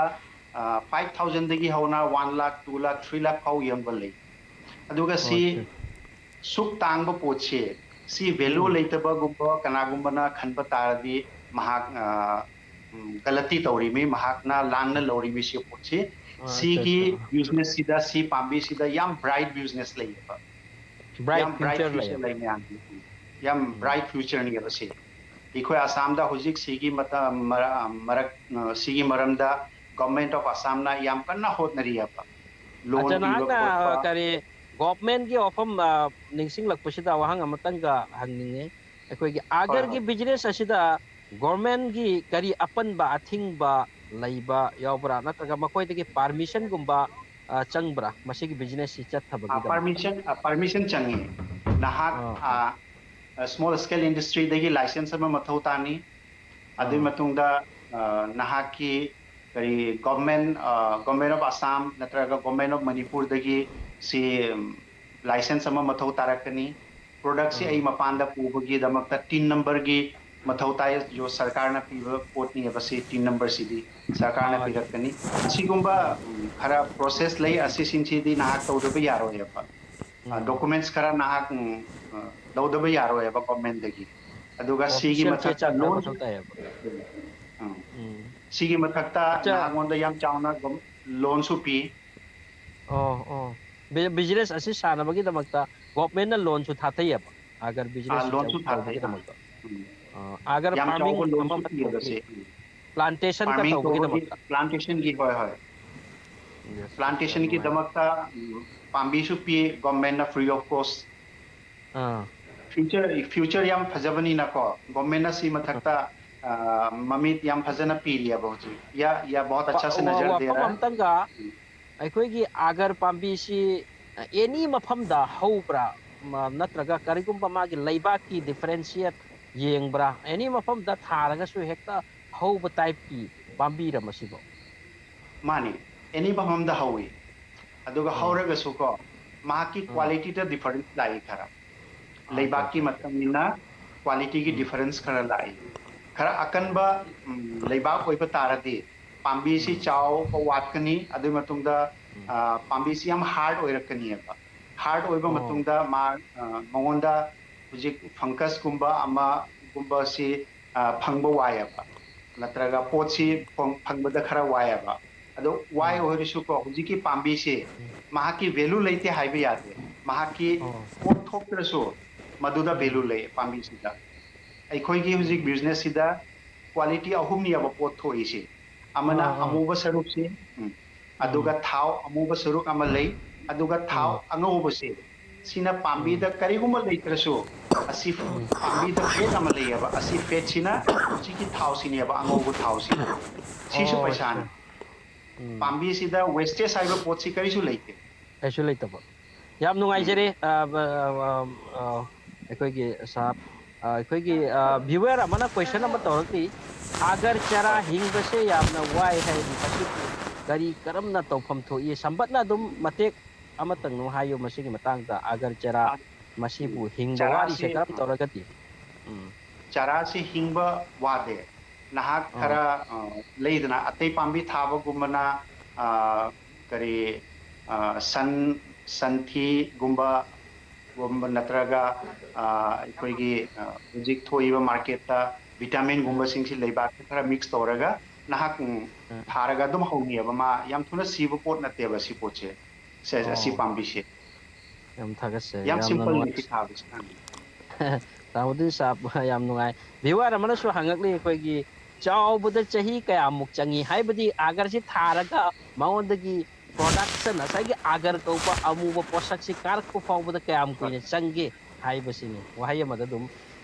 ꯑ, five thousand ꯗꯒꯤ ꯍꯧꯅ one lakh, two lakh, three lakh ꯐꯥꯎ ꯌꯣꯟꯕ ꯂꯩ꯫ ꯑꯗꯨꯒ ꯁꯤ ꯁꯨꯛ ꯇꯥꯡꯕ ꯄꯣꯠꯁꯦ, ꯁꯤ value ꯂꯩꯇꯕꯒꯨꯝꯕ ꯀꯅꯥꯒꯨꯝꯕꯅ ꯈꯟꯕ ꯇꯥꯔꯗꯤ, ꯃꯍꯥꯛ, ꯑ, ꯎꯝ, ꯒꯂꯇꯤ ꯇꯧꯔꯤꯃꯤ, ꯃꯍꯥꯛꯅ ꯂꯥꯟꯅ ꯂꯧꯔꯤꯃꯤ ꯁꯤ ꯄꯣꯠꯁꯤ꯫ ꯁꯤꯒꯤ business ꯁꯤꯗ, ꯁꯤ ꯄꯥꯝꯕꯤꯁꯤꯗ ꯌꯥꯝ bright business ꯂꯩꯌꯦꯕ꯫ ꯌꯥꯝ bright future ꯂꯩ ꯃꯌꯥꯝ꯫ ꯌꯥꯝ bright future ꯅꯦꯕ ꯁꯤ꯫ ꯑꯩꯈꯣꯏ ꯑꯁꯥꯝꯗ ꯍꯧꯖꯤꯛ ꯁꯤꯒꯤ ꯃꯇꯝ, ꯃꯔꯛ, ꯃꯔꯛ, ꯑ, ꯁꯤꯒꯤ ꯃꯔꯝꯗ Government of Assam ꯅ ꯌꯥꯝ ꯀꯟꯅ ꯍꯣꯠꯅꯔꯤꯑꯕ꯫ Loan ꯑꯆꯥ, ꯄꯤꯕ ꯅꯍꯥꯛꯅ, ꯑ, ꯈꯣꯠꯄ꯫ ꯀꯔꯤ, government ꯀꯤ ꯋꯥꯐꯝ, ꯑ, ꯅꯤꯡꯁꯤꯡꯂꯛꯄꯁꯤꯗ ꯋꯥꯍꯪ ꯑꯃꯇꯪꯒ ꯍꯪꯅꯤꯡꯉꯦ꯫ ꯑꯩꯈꯣꯏꯒꯤ ꯍꯣꯏ, ꯑꯒꯔꯒꯤ ꯍꯣꯏ꯫ Business ꯑꯁꯤꯗ government ꯀꯤ ꯀꯔꯤ ꯑꯄꯟꯕ, ꯑꯊꯤꯡꯕ ꯂꯩꯕ ꯌꯥꯎꯕ꯭ꯔꯥ? ꯅꯠꯇ꯭ꯔꯒ ꯃꯈꯣꯏꯗꯒꯤ permission ꯒꯨꯝꯕ, ꯑ, ꯆꯪꯕ꯭ꯔꯥ? ꯃꯁꯤꯒꯤ business ꯁꯤ ꯆꯠ- ꯑ, permission, ꯑ, permission ꯆꯪꯉꯤ꯫ ꯅꯍꯥꯛ, ꯑ, ꯑ, small scale industry ꯗꯒꯤ license ꯑꯃ ꯃꯊꯧ ꯇꯥꯅꯤ꯫ ꯑꯗꯨꯒꯤ ꯃꯇꯨꯡꯗ, ꯑ, ꯅꯍꯥꯛꯀꯤ ꯀꯔꯤ, government, ꯑ, Government of Assam ꯅꯠꯇ꯭ꯔꯒ Government of ꯃꯅꯤꯄꯨꯔꯗꯒꯤ ꯁꯤ, ꯎꯝ, license ꯑꯃ ꯃꯊꯧ ꯇꯥꯔꯛꯀꯅꯤ꯫ Product ꯁꯤ ꯑꯩ ꯃꯄꯥꯟꯗ ꯄꯨꯕꯒꯤꯗꯃꯛꯇ TIN number ꯒꯤ ꯃꯊꯧ ꯇꯥꯏ꯫ ꯁꯔꯀꯥꯔꯅ ꯄꯤꯕ ꯄꯣꯠꯅꯦꯕ ꯁꯤ, TIN number ꯁꯤꯗꯤ ꯁꯔꯀꯥꯔꯅ ꯄꯤꯔꯛꯀꯅꯤ꯫ ꯑꯁꯤꯒꯨꯝꯕ, ꯎꯝ, ꯈꯔ process ꯂꯩ, ꯑꯁꯤꯁꯤꯡꯁꯤꯗꯤ ꯅꯍꯥꯛ ꯇꯧꯗꯕ ꯌꯥꯔꯣꯏꯑꯕ꯫ ꯑ, documents ꯈꯔ ꯅꯍꯥꯛ, ꯎꯝ, ꯑ, ꯂꯧꯗꯕ ꯌꯥꯔꯣꯏꯕ government ꯗꯒꯤ꯫ ꯑꯗꯨꯒ ꯁꯤꯒꯤ Official ꯆꯦ ꯃꯊꯛꯇ ꯆꯥꯡ ꯈꯔ loan, ꯃꯊꯧ ꯇꯥꯏꯌꯦꯕ꯫ ꯎꯝ, ꯎꯝ꯫ ꯁꯤꯒꯤ ꯃꯊꯛꯇ ꯑꯠꯆꯥ꯫ ꯅꯍꯥꯛꯉꯣꯟꯗ ꯌꯥꯝ ꯆꯥꯎꯅ ꯒꯣꯝ-, loan ꯁꯨ ꯄꯤ꯫ ꯑꯣ, ꯑꯣ꯫ ꯕꯤ-, business ꯑꯁꯤ ꯁꯥꯟꯅꯕꯒꯤꯗꯃꯛꯇ government ꯅ loan ꯁꯨ ꯊꯥꯊꯩꯌꯦꯕ꯫ ꯑꯒꯔ ꯑꯥ, business ꯁꯤꯡꯁꯦ loan ꯁꯨ ꯊꯥꯊꯩ, ꯑꯥ꯫ ꯇꯧꯕꯒꯤꯗꯃꯛꯇ꯫ ꯎꯝ꯫ ꯑ, ꯑꯒꯔ ꯌꯥꯝ ꯆꯥꯎꯕ farming loan ꯑꯃ ꯁꯨ ꯄꯤꯌꯦꯕ ꯇꯧꯕꯒꯤ, ꯁꯤ꯫ ꯎꯝ꯫ plantation ꯀ Farming ꯇꯧꯕꯒꯤ, ꯇꯧꯕꯒꯤꯗꯃꯛꯇ꯫ plantation ꯒꯤ, ꯍꯣꯏ, ꯍꯣꯏ꯫ Yes, yes, ꯌꯥꯝ ꯅꯨꯡꯉꯥꯏ꯫ Plantation ꯒꯤꯗꯃꯛꯇ, ꯎꯝ, ꯄꯥꯝꯕꯤꯁꯨ ꯄꯤ government ꯅ free of cost꯫ Ah. Future, future ꯌꯥꯝ ꯐꯖꯕꯅꯤꯅꯀꯣ, government ꯅ ꯁꯤ ꯑꯥ꯫ ꯃꯊꯛꯇ, ꯑ, ꯃꯃꯤꯠ ꯌꯥꯝ ꯐꯖꯅ ꯄꯤꯔꯤꯑꯕ ꯍꯧꯖꯤꯛ꯫ ꯌꯥ, ꯌꯥ, ꯕꯍꯨꯠ ꯋꯥ-, ꯑꯆꯥ ꯁꯦ ꯋꯥ-, ꯅꯖꯔ ꯗꯦ ꯋꯥꯐꯝ ꯔꯍꯥ ꯍꯥꯏ꯫ ꯑꯝꯇꯪꯒ, ꯎꯝ꯫ ꯑꯩꯈꯣꯏꯒꯤ ꯑꯒꯔ ꯄꯥꯝꯕꯤꯁꯤ, ꯑ, any ꯃꯐꯝꯗ ꯍꯧꯕ꯭ꯔꯥ? ꯃ-, ꯅꯠꯇ꯭ꯔꯒ ꯀꯔꯤꯒꯨꯝꯕ ꯃꯥꯒꯤ ꯂꯩꯕꯥꯛꯀꯤ differentiate ꯌꯦꯡꯕ꯭ꯔꯥ? Any ꯃꯐꯝꯗ ꯊꯥꯔꯒꯁꯨ ꯍꯦꯛꯇ ꯍꯧꯕ type ꯀꯤ ꯄꯥꯝꯕꯤꯔ ꯃꯁꯤꯕꯣ? ꯃꯥꯅꯤ, any ꯃꯐꯝꯗ ꯍꯧꯏ꯫ ꯑꯗꯨꯒ ꯑꯣ꯫ ꯍꯧꯔꯒꯁꯨꯀꯣ, ꯃꯍꯥꯛꯀꯤ ꯑꯥ꯫ quality ꯗ difference ꯂꯥꯛꯏ ꯈꯔ꯫ ꯑꯥ, ꯑꯠꯆꯥ, ꯂꯩꯕꯥꯛꯀꯤ ꯑꯠꯆꯥ, ꯑꯠꯆꯥ꯫ ꯃꯇꯨꯡ ꯏꯟꯅ quality ꯒꯤ ꯎꯝ꯫ difference ꯈꯔ ꯂꯥꯛꯏ꯫ ꯈꯔ ꯑꯀꯟꯕ, ꯎꯝ, ꯂꯩꯕꯥꯛ ꯑꯣꯏꯕ ꯇꯥꯔꯗꯤ ꯄꯥꯝꯕꯤꯁꯤ ꯎꯝ꯫ ꯆꯥꯎꯕ ꯋꯥꯠꯀꯅꯤ, ꯑꯗꯨꯒꯤ ꯃꯇꯨꯡꯗ, ꯎꯝ꯫ ꯑ, ꯄꯥꯝꯕꯤꯁꯤ ꯌꯥꯝ hard ꯑꯣꯏꯔꯛꯀꯅꯤꯕ꯫ Hard ꯑꯣꯏꯕ ꯑꯣ꯫ ꯃꯇꯨꯡꯗ ꯃꯥ, ꯑ, ꯃꯉꯣꯟꯗ ꯍꯧꯖꯤꯛ fungus ꯀꯨꯝꯕ ꯑꯃꯒꯨꯝꯕꯁꯤ, ꯑ, ꯐꯪꯕ ꯋꯥꯏꯑꯦꯕ꯫ ꯅꯠꯇ꯭ꯔꯒ ꯄꯣꯠꯁꯤ ꯐꯪ-, ꯐꯪꯕꯗ ꯈꯔ ꯋꯥꯏꯑꯦꯕ꯫ ꯑꯗꯣ ꯋꯥꯏ ꯎꯝ꯫ ꯑꯣꯏꯔꯁꯨꯀꯣ, ꯍꯧꯖꯤꯛꯀꯤ ꯄꯥꯝꯕꯤꯁꯤ ꯃꯍꯥꯛꯀꯤ value ꯂꯩꯇꯦ ꯍꯥꯏꯕ ꯌꯥꯗꯦ꯫ ꯃꯍꯥꯛꯀꯤ ꯑꯣ꯫ ꯄꯣꯠ ꯊꯣꯛꯇ꯭ꯔꯁꯨ ꯃꯗꯨꯗ ꯎꯝ꯫ value ꯂꯩ ꯄꯥꯝꯕꯤꯁꯤꯗ꯫ ꯑꯩꯈꯣꯏꯒꯤ ꯍꯧꯖꯤꯛ ꯎꯝ꯫ business ꯁꯤꯗ quality ꯑꯍꯨꯝꯅꯦꯕ ꯄꯣꯠ ꯊꯣꯛꯏꯁꯤ꯫ ꯑꯃꯅ ꯑꯥ, ꯑꯥ꯫ ꯑꯃꯨꯕ ꯁꯔꯨꯛꯁꯤ, ꯎꯝ, ꯎꯝ꯫ ꯑꯗꯨꯒ ꯊꯥꯎ ꯑꯃꯨꯕ ꯁꯔꯨꯛ ꯑꯃ ꯂꯩ, ꯑꯗꯨꯒ ꯊꯥꯎ ꯎꯝ꯫ ꯑꯉꯧꯕꯁꯤ, ꯁꯤꯅ ꯎꯝ꯫ ꯄꯥꯝꯕꯤꯗ ꯀꯔꯤꯒꯨꯝꯕ ꯂꯩꯇ꯭ꯔꯁꯨ, ꯑꯁꯤ ꯎꯝ꯫ ꯄꯥꯝꯕꯤꯗ fat ꯑꯃ ꯂꯩꯌꯦꯕ, ꯑꯁꯤ fat ꯁꯤꯅ ꯍꯧꯖꯤꯛꯀꯤ ꯊꯥꯎꯁꯤꯅꯦꯕ, ꯑꯉꯧꯕ ꯊꯥꯎꯁꯤ꯫ ꯁꯤꯁꯨ ꯑꯣ, ꯑꯠꯆꯥ꯫ ꯄꯩꯁꯥꯅꯤ꯫ ꯎꯝ꯫ ꯄꯥꯝꯕꯤꯁꯤꯗ wastage ꯍꯥꯏꯕ ꯄꯣꯠꯁꯤ ꯀꯔꯤꯁꯨ ꯂꯩꯇꯦ꯫ ꯀꯩꯁꯨ ꯂꯩꯇꯕ꯫ ꯌꯥꯝ ꯎꯝ꯫ ꯎꯝ꯫ ꯅꯨꯡꯉꯥꯏꯖꯔꯦ, ꯑ, ꯕ-, ꯑ, ꯑ, ꯑ, ꯑꯩꯈꯣꯏꯒꯤ ꯁꯥꯔ, ꯑ, ꯑꯩꯈꯣꯏꯒꯤ, ꯑ, viewer ꯑꯃꯅ question ꯑꯃ ꯇꯧꯔꯛꯂꯤ, "ꯑꯒꯔ ꯆꯔꯥ ꯍꯣꯏ꯫ ꯍꯤꯡꯕꯁꯦ ꯌꯥꯝꯅ ꯋꯥꯏ ꯍꯥꯏꯔꯤ, ꯃꯁꯤꯕꯨ ꯀꯔꯤ ꯀꯔꯝꯅ ꯇꯧꯐꯝ ꯊꯣꯛꯏ?" ꯁꯝꯕꯠꯅ ꯑꯗꯨꯝ ꯃꯇꯦꯛ ꯑꯃꯇꯪ ꯑꯗꯨꯝ ꯍꯥꯏꯌꯨ ꯃꯁꯤꯒꯤ ꯃꯇꯥꯡꯗ, ꯑꯒꯔ ꯆꯔꯥ ꯑ, ꯎꯝ, ꯃꯁꯤꯕꯨ ꯍꯤꯡꯕ ꯋꯥꯔꯤꯁꯦ ꯆꯔꯥꯁꯤ, ꯀꯔꯝ ꯑ, ꯇꯧꯔꯒꯗꯤ? ꯎꯝ꯫ ꯆꯔꯥꯁꯤ ꯍꯤꯡꯕ ꯋꯥꯗꯦ꯫ ꯅꯍꯥꯛ ꯑꯣ꯫ ꯈꯔ, ꯑ, ꯂꯩꯗꯅ, ꯑꯇꯩ ꯄꯥꯝꯕꯤ ꯊꯥꯕꯒꯨꯝꯕꯅ, ꯑ, ꯀꯔꯤ, ꯑ, ꯁꯟ, ꯁꯟꯊꯤꯒꯨꯝꯕ, ꯒꯨꯝꯕ ꯅꯠꯇ꯭ꯔꯒ ꯑ, ꯑꯩꯈꯣꯏꯒꯤ ꯑ, ꯍꯧꯖꯤꯛ ꯊꯣꯛꯏꯕ ꯃꯥꯔꯀꯦꯠꯇ ꯚꯤꯇꯥꯃꯤꯟꯒꯨꯝꯕꯁꯤꯡꯁꯤ ꯂꯩꯕꯥꯛꯇ ꯈꯔ ꯃꯤꯛꯁ ꯇꯧꯔꯒ ꯅꯍꯥꯛ ꯎꯝ, ꯎꯝ, ꯊꯥꯔꯒ ꯑꯗꯨꯝ ꯍꯧꯅꯤꯑꯕ꯫ ꯃꯥ ꯌꯥꯝ ꯊꯨꯅ ꯁꯤꯕ ꯄꯣꯠ ꯅꯠꯇꯦꯕ ꯁꯤ ꯄꯣꯠꯁꯦ꯫ ꯁꯦ, ꯑꯁꯤ ꯑꯣ, ꯄꯥꯝꯕꯤꯁꯦ ꯌꯥꯝ ꯊꯥꯒꯠꯆꯩ, ꯌꯥꯝ ꯌꯥꯝꯅ ꯁꯤꯝꯄꯜꯅꯤ ꯁꯤ ꯅꯨꯡꯉꯥꯏ꯫ ꯊꯥꯕꯁꯦ꯫ ꯁꯥꯍꯕꯨꯗꯤꯟ ꯁꯥꯍꯕ, ꯌꯥꯝ ꯅꯨꯡꯉꯥꯏ꯫ ꯚꯤꯋꯥꯔ ꯑꯃꯅꯁꯨ ꯍꯪꯉꯛꯂꯤ, ꯑꯩꯈꯣꯏꯒꯤ ꯆꯥꯎꯕꯗ ꯆꯍꯤ ꯀꯌꯥꯃꯨꯛ ꯆꯪꯏ, ꯍꯥꯏꯕꯗꯤ ꯑꯥꯒꯔꯁꯤ ꯊꯥꯔꯒ ꯃꯉꯣꯟꯗꯒꯤ ꯄ꯭ꯔꯣꯗꯛꯁꯟ, ꯉꯁꯥꯏꯒꯤ ꯑꯥꯒꯔ ꯀꯧꯕ ꯑꯃꯨꯕ ꯄꯣꯠꯁꯛꯁꯤ ꯀꯥꯔꯛꯄ ꯐꯥꯎꯕꯗ ꯀꯌꯥꯝ ꯀꯨꯏꯅ ꯆꯪꯒꯦ ꯍꯥꯏꯕꯁꯤꯅꯤ꯫ ꯋꯥꯍꯩ ꯑꯃꯗ ꯑꯗꯨꯝ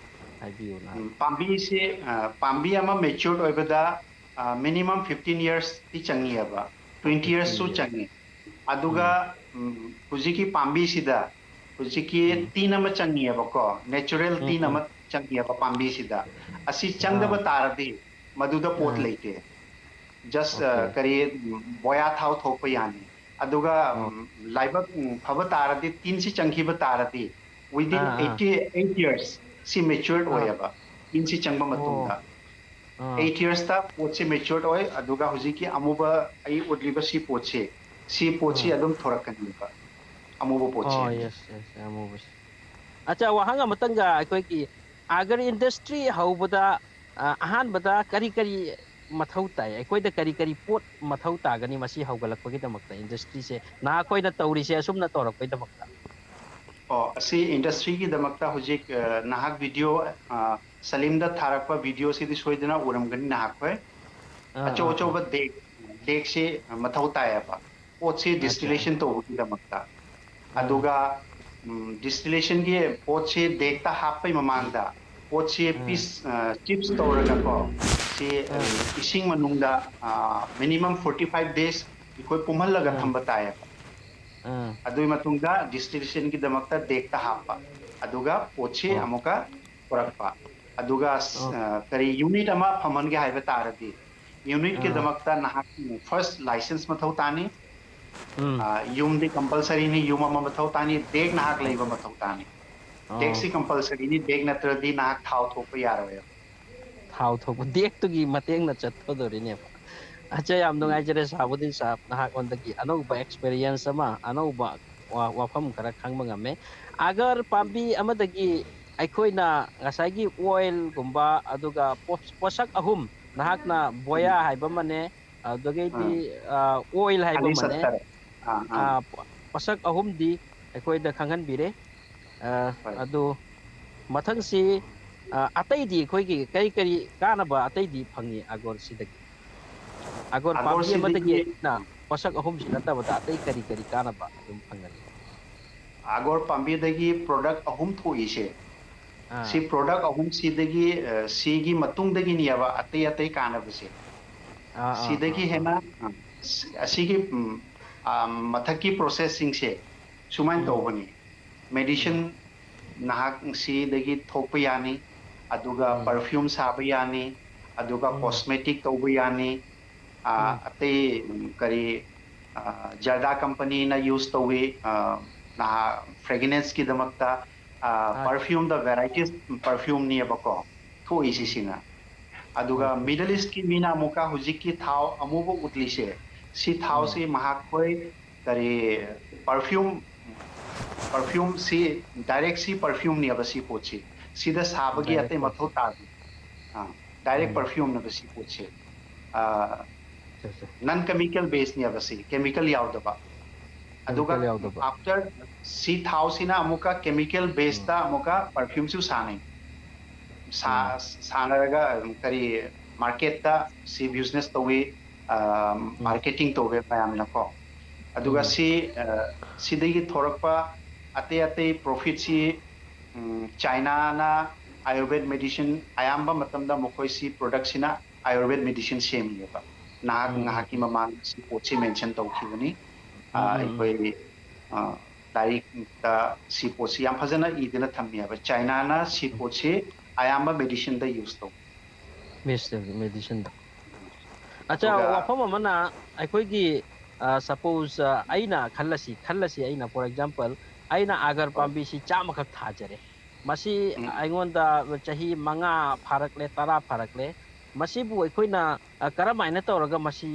ꯍꯥꯏꯕꯤꯌꯨꯅ꯫ ꯎꯝ, ꯄꯥꯝꯕꯤꯁꯦ ꯑ, ꯄꯥꯝꯕꯤ ꯑꯃ ꯃꯦꯆ꯭ꯌꯣꯔ ꯑꯣꯏꯕꯗ ꯃꯤꯅꯤꯃꯝ ꯐꯤꯐꯇꯤꯟ ꯌꯔꯁꯇꯤ ꯆꯪꯉꯤꯑꯕ꯫ ꯇ꯭ꯋꯦꯟꯇꯤ ꯐꯤꯐꯇꯤꯟ ꯌꯔꯁꯁꯨ ꯌꯔꯁ꯫ ꯆꯪꯉꯤ꯫ ꯑꯗꯨꯒ ꯎꯝ, ꯎꯝ, ꯍꯧꯖꯤꯛꯀꯤ ꯄꯥꯝꯕꯤꯁꯤꯗ ꯍꯧꯖꯤꯛꯀꯤ ꯎꯝ, ꯇꯤꯟ ꯑꯃ ꯆꯪꯉꯤꯑꯕꯀꯣ, ꯅꯦꯆꯔꯦꯜ ꯎꯝ, ꯇꯤꯟ ꯎꯝ, ꯑꯃ ꯆꯪꯉꯤꯑꯕ ꯄꯥꯝꯕꯤꯁꯤꯗ꯫ ꯑꯁꯤ ꯑꯥ, ꯆꯪꯗꯕ ꯇꯥꯔꯗꯤ ꯃꯗꯨꯗ ꯄꯣꯠ ꯑꯥ, ꯂꯩꯇꯦ꯫ Just okay. ꯀꯔꯤ ꯎꯝ, ꯕꯣꯌꯥ ꯊꯥꯎ ꯊꯣꯛꯄ ꯌꯥꯅꯤ꯫ ꯑꯗꯨꯒ ꯑꯣ, ꯎꯝ, ꯂꯥꯏꯕꯛ ꯎꯝ, ꯐꯕ ꯇꯥꯔꯗꯤ, ꯇꯤꯟꯁꯤ ꯆꯪꯈꯤꯕ ꯇꯥꯔꯗꯤ, within ꯑꯥ, ꯑꯥ, eighty eight years ꯁꯤ ꯃꯦꯆ꯭ꯌꯣꯔ ꯑꯥ, ꯑꯣꯏꯌꯦꯕ꯫ ꯇꯤꯟꯁꯤ ꯆꯪꯕ ꯑꯣ, ꯃꯇꯨꯡꯗ ꯑꯥ, ꯑꯩꯠ ꯌꯔꯁꯇ ꯄꯣꯠꯁꯤ ꯃꯦꯆ꯭ꯌꯣꯔ ꯑꯣꯏ꯫ ꯑꯗꯨꯒ ꯍꯧꯖꯤꯛꯀꯤ ꯑꯃꯨꯕ ꯑꯩ ꯎꯠꯂꯤꯕ ꯁꯤ ꯄꯣꯠꯁꯤ, ꯁꯤ ꯄꯣꯠꯁꯤ ꯑꯥ, ꯑꯗꯨꯝ ꯊꯣꯔꯛꯀꯅꯦꯕ꯫ ꯑꯃꯨꯕ ꯄꯣꯠꯁꯤ꯫ ꯑꯣ, ꯌꯦꯁ, ꯌꯦꯁ, ꯑꯃꯨꯕꯁꯦ꯫ ꯑꯠꯆꯥ, ꯋꯥꯍꯪ ꯑꯃꯇꯪꯒ, ꯑꯩꯈꯣꯏꯒꯤ ꯑꯥꯒꯔ ꯏꯟꯗꯁꯇ꯭ꯔꯤ ꯍꯧꯕꯗ, ꯑ, ꯑꯍꯥꯟꯕꯗ ꯀꯔꯤ ꯀꯔꯤ ꯃꯊꯧ ꯇꯥꯏ? ꯑꯩꯈꯣꯏꯗ ꯀꯔꯤ ꯀꯔꯤ ꯄꯣꯠ ꯃꯊꯧ ꯇꯥꯒꯅꯤ ꯃꯁꯤ ꯍꯧꯒꯠꯂꯛꯄꯒꯤꯗꯃꯛꯇ, ꯏꯟꯗꯁꯇ꯭ꯔꯤꯁꯦ ꯅꯍꯥꯛꯈꯣꯏꯅ ꯇꯧꯔꯤꯁꯦ ꯑꯁꯨꯝꯅ ꯇꯧꯔꯛꯄꯒꯤꯗꯃꯛꯇ? ꯑꯣ, ꯑꯁꯤ ꯏꯟꯗꯁꯇ꯭ꯔꯤꯒꯤꯗꯃꯛꯇ ꯍꯧꯖꯤꯛ, ꯑ, ꯅꯍꯥꯛ ꯚꯤꯗꯤꯑꯣ, ꯑ, ꯁꯂꯤꯝꯗ ꯊꯥꯔꯛꯄ ꯚꯤꯗꯤꯑꯣꯁꯤꯗꯤ ꯁꯣꯏꯗꯅ ꯎꯔꯝꯒꯅꯤ ꯅꯍꯥꯛꯈꯣꯏ꯫ ꯑꯥ, ꯑꯆꯧ ꯑꯥ, ꯑꯥ, ꯑꯆꯧꯕ ꯗꯦꯛ, ꯗꯦꯛꯁꯤ ꯃꯊꯧ ꯇꯥꯏꯌꯦꯕ, ꯄꯣꯠꯁꯤ ꯑꯠꯆꯥ, ꯗꯤꯁꯇꯤꯂꯦꯁꯟ ꯇꯧꯕꯒꯤꯗꯃꯛꯇ꯫ ꯑꯥ, ꯑꯗꯨꯒ ꯎꯝ, ꯗꯤꯁꯇꯤꯂꯦꯁꯟꯒꯤ ꯄꯣꯠꯁꯤ ꯗꯦꯛꯇ ꯍꯥꯞꯄꯩ ꯃꯃꯥꯡꯗ ꯄꯣꯠꯁꯤ ꯑꯥ, ꯄꯤꯁ, ꯑ, ꯆꯤꯞꯁ ꯇꯧꯔꯒꯀꯣ, ꯁꯤ, ꯑ, ꯑꯥ, ꯏꯁꯤꯡ ꯃꯅꯨꯡꯗ, ꯑ, ꯃꯤꯅꯤꯃꯝ ꯐꯣꯔꯇꯤ ꯐꯥꯏꯚ ꯗꯦꯖ ꯑꯩꯈꯣꯏ ꯄꯨꯝꯍꯜꯂꯒ ꯑꯥ, ꯊꯝꯕ ꯇꯥꯏꯌꯦꯕ꯫ ꯑꯥ, ꯑꯗꯨꯒꯤ ꯃꯇꯨꯡꯗ ꯗꯤꯁꯇꯤꯂꯦꯁꯟꯒꯤꯗꯃꯛꯇ ꯗꯦꯛꯇ ꯍꯥꯞꯄ, ꯑꯗꯨꯒ ꯄꯣꯠꯁꯤ ꯑꯣ, ꯑꯃꯨꯛꯀ ꯄꯨꯔꯛꯄ꯫ ꯑꯗꯨꯒ, ꯑꯣ, ꯑ, ꯀꯔꯤ ꯌꯨꯅꯤꯠ ꯑꯃ ꯐꯝꯍꯟꯒꯦ ꯍꯥꯏꯕ ꯇꯥꯔꯗꯤ, ꯑꯥ, ꯌꯨꯅꯤꯠꯀꯤꯗꯃꯛꯇ ꯅꯍꯥꯛ ꯐꯥꯔꯁ ꯂꯥꯏꯁꯦꯟꯁ ꯃꯊꯧ ꯇꯥꯅꯤ꯫ ꯎꯝ, ꯑ, ꯌꯨꯝꯗꯤ ꯀꯝꯄꯜꯁꯔꯤꯅꯤ, ꯌꯨꯝ ꯑꯃ ꯃꯊꯧ ꯇꯥꯅꯤ, ꯗꯦꯛ ꯅꯍꯥꯛ ꯂꯩꯕ ꯑꯣꯀꯦ, ꯃꯊꯧ ꯇꯥꯅꯤ꯫ ꯑꯣ, ꯗꯦꯛꯁꯤ ꯀꯝꯄꯜꯁꯔꯤꯅꯤ, ꯗꯦꯛ ꯅꯠꯇ꯭ꯔꯗꯤ ꯅꯍꯥꯛ ꯊꯥꯎ ꯊꯣꯛꯄ ꯌꯥꯔꯣꯏꯕ꯫ ꯊꯥꯎ ꯊꯣꯛꯄ ꯗꯦꯛꯇꯨꯒꯤ ꯃꯇꯦꯡꯅ ꯆꯠꯊꯗꯣꯔꯤꯅꯦꯕ꯫ ꯑꯠꯆꯥ, ꯌꯥꯝ ꯎꯝ꯫ ꯅꯨꯡꯉꯥꯏꯖꯔꯦ ꯁꯥꯍꯕꯨꯗꯤꯟ ꯁꯥꯍꯕ, ꯅꯍꯥꯛꯉꯣꯟꯗꯒꯤ ꯑꯅꯧꯕ ꯑꯦꯛꯁꯄꯤꯔꯤꯌꯦꯟꯁ ꯑꯃ, ꯑꯅꯧꯕ ꯋꯥꯐꯝ ꯈꯔ ꯈꯪꯕ ꯉꯝꯃꯦ꯫ ꯑꯒꯔ ꯄꯥꯝꯕꯤ ꯑꯃꯗꯒꯤ ꯑꯩꯈꯣꯏꯅ ꯉꯁꯥꯏꯒꯤ ꯑꯣꯏꯜꯒꯨꯝꯕ, ꯑꯗꯨꯒ ꯄꯣꯠꯁꯛ ꯑꯍꯨꯝ, ꯅꯍꯥꯛꯅ ꯕꯣꯌꯥ ꯍꯥꯏꯕ ꯑꯃꯅꯦ, ꯑꯗꯨꯗꯒꯤꯗꯤ ꯑꯣꯏꯜ ꯍꯥꯏꯕ ꯑꯃꯅꯦ, ꯄꯣꯠꯁꯛ ꯑꯍꯨꯝꯗꯤ ꯑꯩꯈꯣꯏꯗ ꯈꯪꯍꯟꯕꯤꯔꯦ꯫ ꯑꯗꯨ ꯃꯊꯪꯁꯤ, ꯑꯇꯩꯗꯤ ꯑꯩꯈꯣꯏꯒꯤ ꯀꯔꯤ ꯀꯔꯤ ꯀꯥꯟꯅꯕ ꯑꯇꯩꯗꯤ ꯐꯪꯉꯤ ꯑꯒꯣꯔꯁꯤꯗꯒꯤ? ꯑꯒꯣꯔ ꯄꯥꯝꯕꯤ ꯑꯃꯗꯒꯤ ꯑꯩꯅ ꯄꯣꯠꯁꯛ ꯑꯍꯨꯝꯁꯤ ꯅꯠꯇꯕꯗ ꯑꯇꯩ ꯀꯔꯤ ꯀꯔꯤ ꯀꯥꯟꯅꯕ ꯑꯗꯨꯝ ꯐꯪꯒꯅꯤ? ꯑꯒꯣꯔ ꯄꯥꯝꯕꯤꯗꯒꯤ ꯄ꯭ꯔꯣꯗꯛ ꯑꯍꯨꯝ ꯊꯣꯛꯏꯁꯦ, ꯁꯤ ꯑꯥ, ꯄ꯭ꯔꯣꯗꯛ ꯑꯍꯨꯝꯁꯤꯗꯒꯤ, ꯑ, ꯁꯤꯒꯤ ꯃꯇꯨꯡꯗꯒꯤꯅꯦꯕ ꯑꯇꯩ ꯑꯇꯩ ꯀꯥꯟꯅꯕꯁꯦ꯫ ꯑꯥ, ꯑꯥ, ꯑꯥ, ꯁꯤꯗꯒꯤ ꯑꯥ꯫ ꯍꯦꯟꯅ, ꯑ, ꯑꯁꯤꯒꯤ, ꯎꯝ, ꯑ, ꯃꯊꯛꯀꯤ ꯄ꯭ꯔꯣꯁꯦꯁꯁꯤꯡꯁꯦ ꯁꯨꯃꯥꯏꯅ ꯎꯝ, ꯇꯧꯕꯅꯤ꯫ ꯃꯦꯗꯤꯁꯤꯟ ꯎꯝ, ꯅꯍꯥꯛ ꯁꯤꯗꯒꯤ ꯊꯣꯛꯄ ꯌꯥꯅꯤ, ꯑꯗꯨꯒ ꯎꯝ, ꯄꯔꯐ꯭ꯌꯨꯝ ꯁꯥꯕ ꯌꯥꯅꯤ, ꯑꯗꯨꯒ ꯎꯝ, ꯀꯣꯁꯃꯦꯇꯤꯛ ꯇꯧꯕ ꯌꯥꯅꯤ, ꯑ, ꯎꯝ, ꯑꯇꯩ, ꯎꯝ, ꯀꯔꯤ, ꯑ, ꯖꯔꯗꯥ ꯀꯝꯄꯅꯤꯅ ꯌꯨꯁ ꯇꯧꯏ, ꯑ, ꯅꯍꯥ ꯐ꯭ꯔꯦꯒ꯭ꯔꯦꯟꯁꯀꯤꯗꯃꯛꯇ, ꯑ, ꯑꯠꯆꯥ, ꯄꯔꯐ꯭ꯌꯨꯝꯗ ꯚꯦꯔꯥꯏꯇꯤꯁ ꯄꯔꯐ꯭ꯌꯨꯝꯅꯦꯕꯀꯣ ꯊꯣꯛꯏꯁꯤ ꯎꯝ, ꯁꯤꯅ꯫ ꯑꯗꯨꯒ ꯑꯣꯀꯦ, ꯃꯤꯗꯜ ꯏꯁꯀꯤ ꯃꯤꯅ ꯑꯃꯨꯛꯀ ꯍꯧꯖꯤꯛꯀꯤ ꯊꯥꯎ ꯑꯃꯨꯕ ꯎꯠꯂꯤꯁꯦ, ꯁꯤ ꯎꯝ, ꯊꯥꯎꯁꯤ ꯃꯍꯥꯛꯈꯣꯏ ꯀꯔꯤ ꯄꯔꯐ꯭ꯌꯨꯝ ꯄꯔꯐ꯭ꯌꯨꯝꯁꯤ ꯗꯥꯏꯔꯦꯛ ꯁꯤ ꯄꯔꯐ꯭ꯌꯨꯝꯅꯦꯕ ꯁꯤ ꯄꯣꯠꯁꯤ꯫ ꯁꯤꯗ ꯁꯥꯕꯒꯤ ꯗꯥꯏꯔꯦꯛ ꯑꯇꯩ ꯃꯊꯧ ꯄꯔꯐ꯭ꯌꯨꯝ꯫ ꯇꯥꯗꯦ꯫ ꯑꯥ, ꯗꯥꯏꯔꯦꯛ ꯎꯝ, ꯄꯔꯐ꯭ꯌꯨꯝꯅꯦꯕ ꯁꯤ ꯄꯣꯠꯁꯦ꯫ ꯑ, ꯑꯠꯆꯥ, ꯑꯠꯆꯥ꯫ ꯅꯟ ꯀꯦꯃꯤꯀꯦꯜ ꯕꯦꯁꯅꯦꯕ ꯁꯤ, ꯀꯦꯃꯤꯀꯦꯜ ꯌꯥꯎꯗꯕ꯫ ꯑꯗꯨꯒ ꯀꯦꯃꯤꯀꯦꯜ ꯌꯥꯎꯗꯕ꯫ ꯑꯥꯐꯇꯔ ꯁꯤ ꯊꯥꯎꯁꯤꯅ ꯑꯃꯨꯛꯀ ꯀꯦꯃꯤꯀꯦꯜ ꯎꯝ, ꯕꯦꯁꯇ ꯑꯃꯨꯛꯀ ꯄꯔꯐ꯭ꯌꯨꯝꯁꯨ ꯁꯥꯟꯅꯩ꯫ ꯎꯝ, ꯁꯥꯟꯅꯔꯒ ꯀꯔꯤ ꯃꯥꯔꯀꯦꯠꯇ ꯁꯤ ꯕꯤꯖꯤꯅꯦꯁ ꯇꯧꯋꯤ, ꯎꯝ, ꯃꯥꯔꯀꯦꯇꯤꯡ ꯇꯧꯋꯦ ꯃꯌꯥꯝꯅꯀꯣ꯫ ꯑꯗꯨꯒ ꯎꯝ, ꯁꯤ ꯁꯤꯗꯒꯤ ꯊꯣꯔꯛꯄ ꯑꯇꯩ ꯑꯇꯩ ꯄ꯭ꯔꯣꯐꯤꯠꯁꯤ ꯆꯥꯏꯅꯥꯅ ꯑꯥꯌꯨꯔꯕꯦꯗ ꯃꯦꯗꯤꯁꯤꯟ ꯑꯌꯥꯝꯕ ꯃꯇꯝꯗ ꯃꯈꯣꯏꯁꯤ ꯄ꯭ꯔꯣꯗꯛꯁꯤꯅ ꯑꯥꯌꯨꯔꯕꯦꯗ ꯃꯦꯗꯤꯁꯤꯟ ꯁꯦꯝꯃꯤꯑꯕ꯫ ꯅꯍꯥꯛ ꯎꯝ, ꯎꯝ, ꯉꯥꯏꯍꯥꯛꯀꯤ ꯎꯝ, ꯃꯃꯥꯡꯗ ꯁꯤ ꯄꯣꯠꯁꯤ ꯃꯦꯟꯁꯟ ꯇꯧꯈꯤꯕꯅꯤ꯫ ꯎꯝ, ꯎꯝ, ꯎꯝ, ꯑꯩꯈꯣꯏ ꯂꯥꯏꯔꯤꯛꯇ ꯁꯤ ꯄꯣꯠꯁꯤ ꯌꯥꯝ ꯐꯖꯅ ꯏꯗꯅ ꯊꯝꯃꯦꯕ꯫ ꯆꯥꯏꯅꯥꯅ ꯁꯤ ꯎꯝ꯫ ꯄꯣꯠꯁꯤ ꯑꯌꯥꯝꯕ ꯃꯦꯗꯤꯁꯤꯟꯗ ꯌꯨꯁ ꯇꯧ꯫ ꯃꯦꯗꯤꯁꯤꯟꯗ꯫ ꯑꯠꯆꯥ, ꯑꯗꯨꯒ ꯋꯥꯐꯝ ꯑꯃꯅ, ꯑꯩꯈꯣꯏꯒꯤ, ꯁꯄꯣꯁ, ꯑꯩꯅ ꯈꯜꯂꯁꯤ ꯈꯜꯂꯁꯤ ꯑꯩꯅ, ꯐꯣꯔ ꯑꯦꯛꯖꯥꯝꯄꯜ, ꯑꯩꯅ ꯑꯥꯒꯔ ꯍꯣꯏ꯫ ꯄꯥꯝꯕꯤꯁꯤ ꯆꯥꯝꯃꯈꯛ ꯊꯥꯖꯔꯦ꯫ ꯃꯁꯤ ꯎꯝ, ꯑꯩꯉꯣꯟꯗ ꯆꯍꯤ ꯃꯉꯥ ꯐꯥꯔꯛꯂꯦ, ꯇꯔꯥ ꯐꯥꯔꯛꯂꯦ꯫ ꯃꯁꯤꯕꯨ ꯑꯩꯈꯣꯏꯅ ꯀꯔꯝꯍꯥꯏꯅ ꯇꯧꯔꯒ ꯃꯁꯤ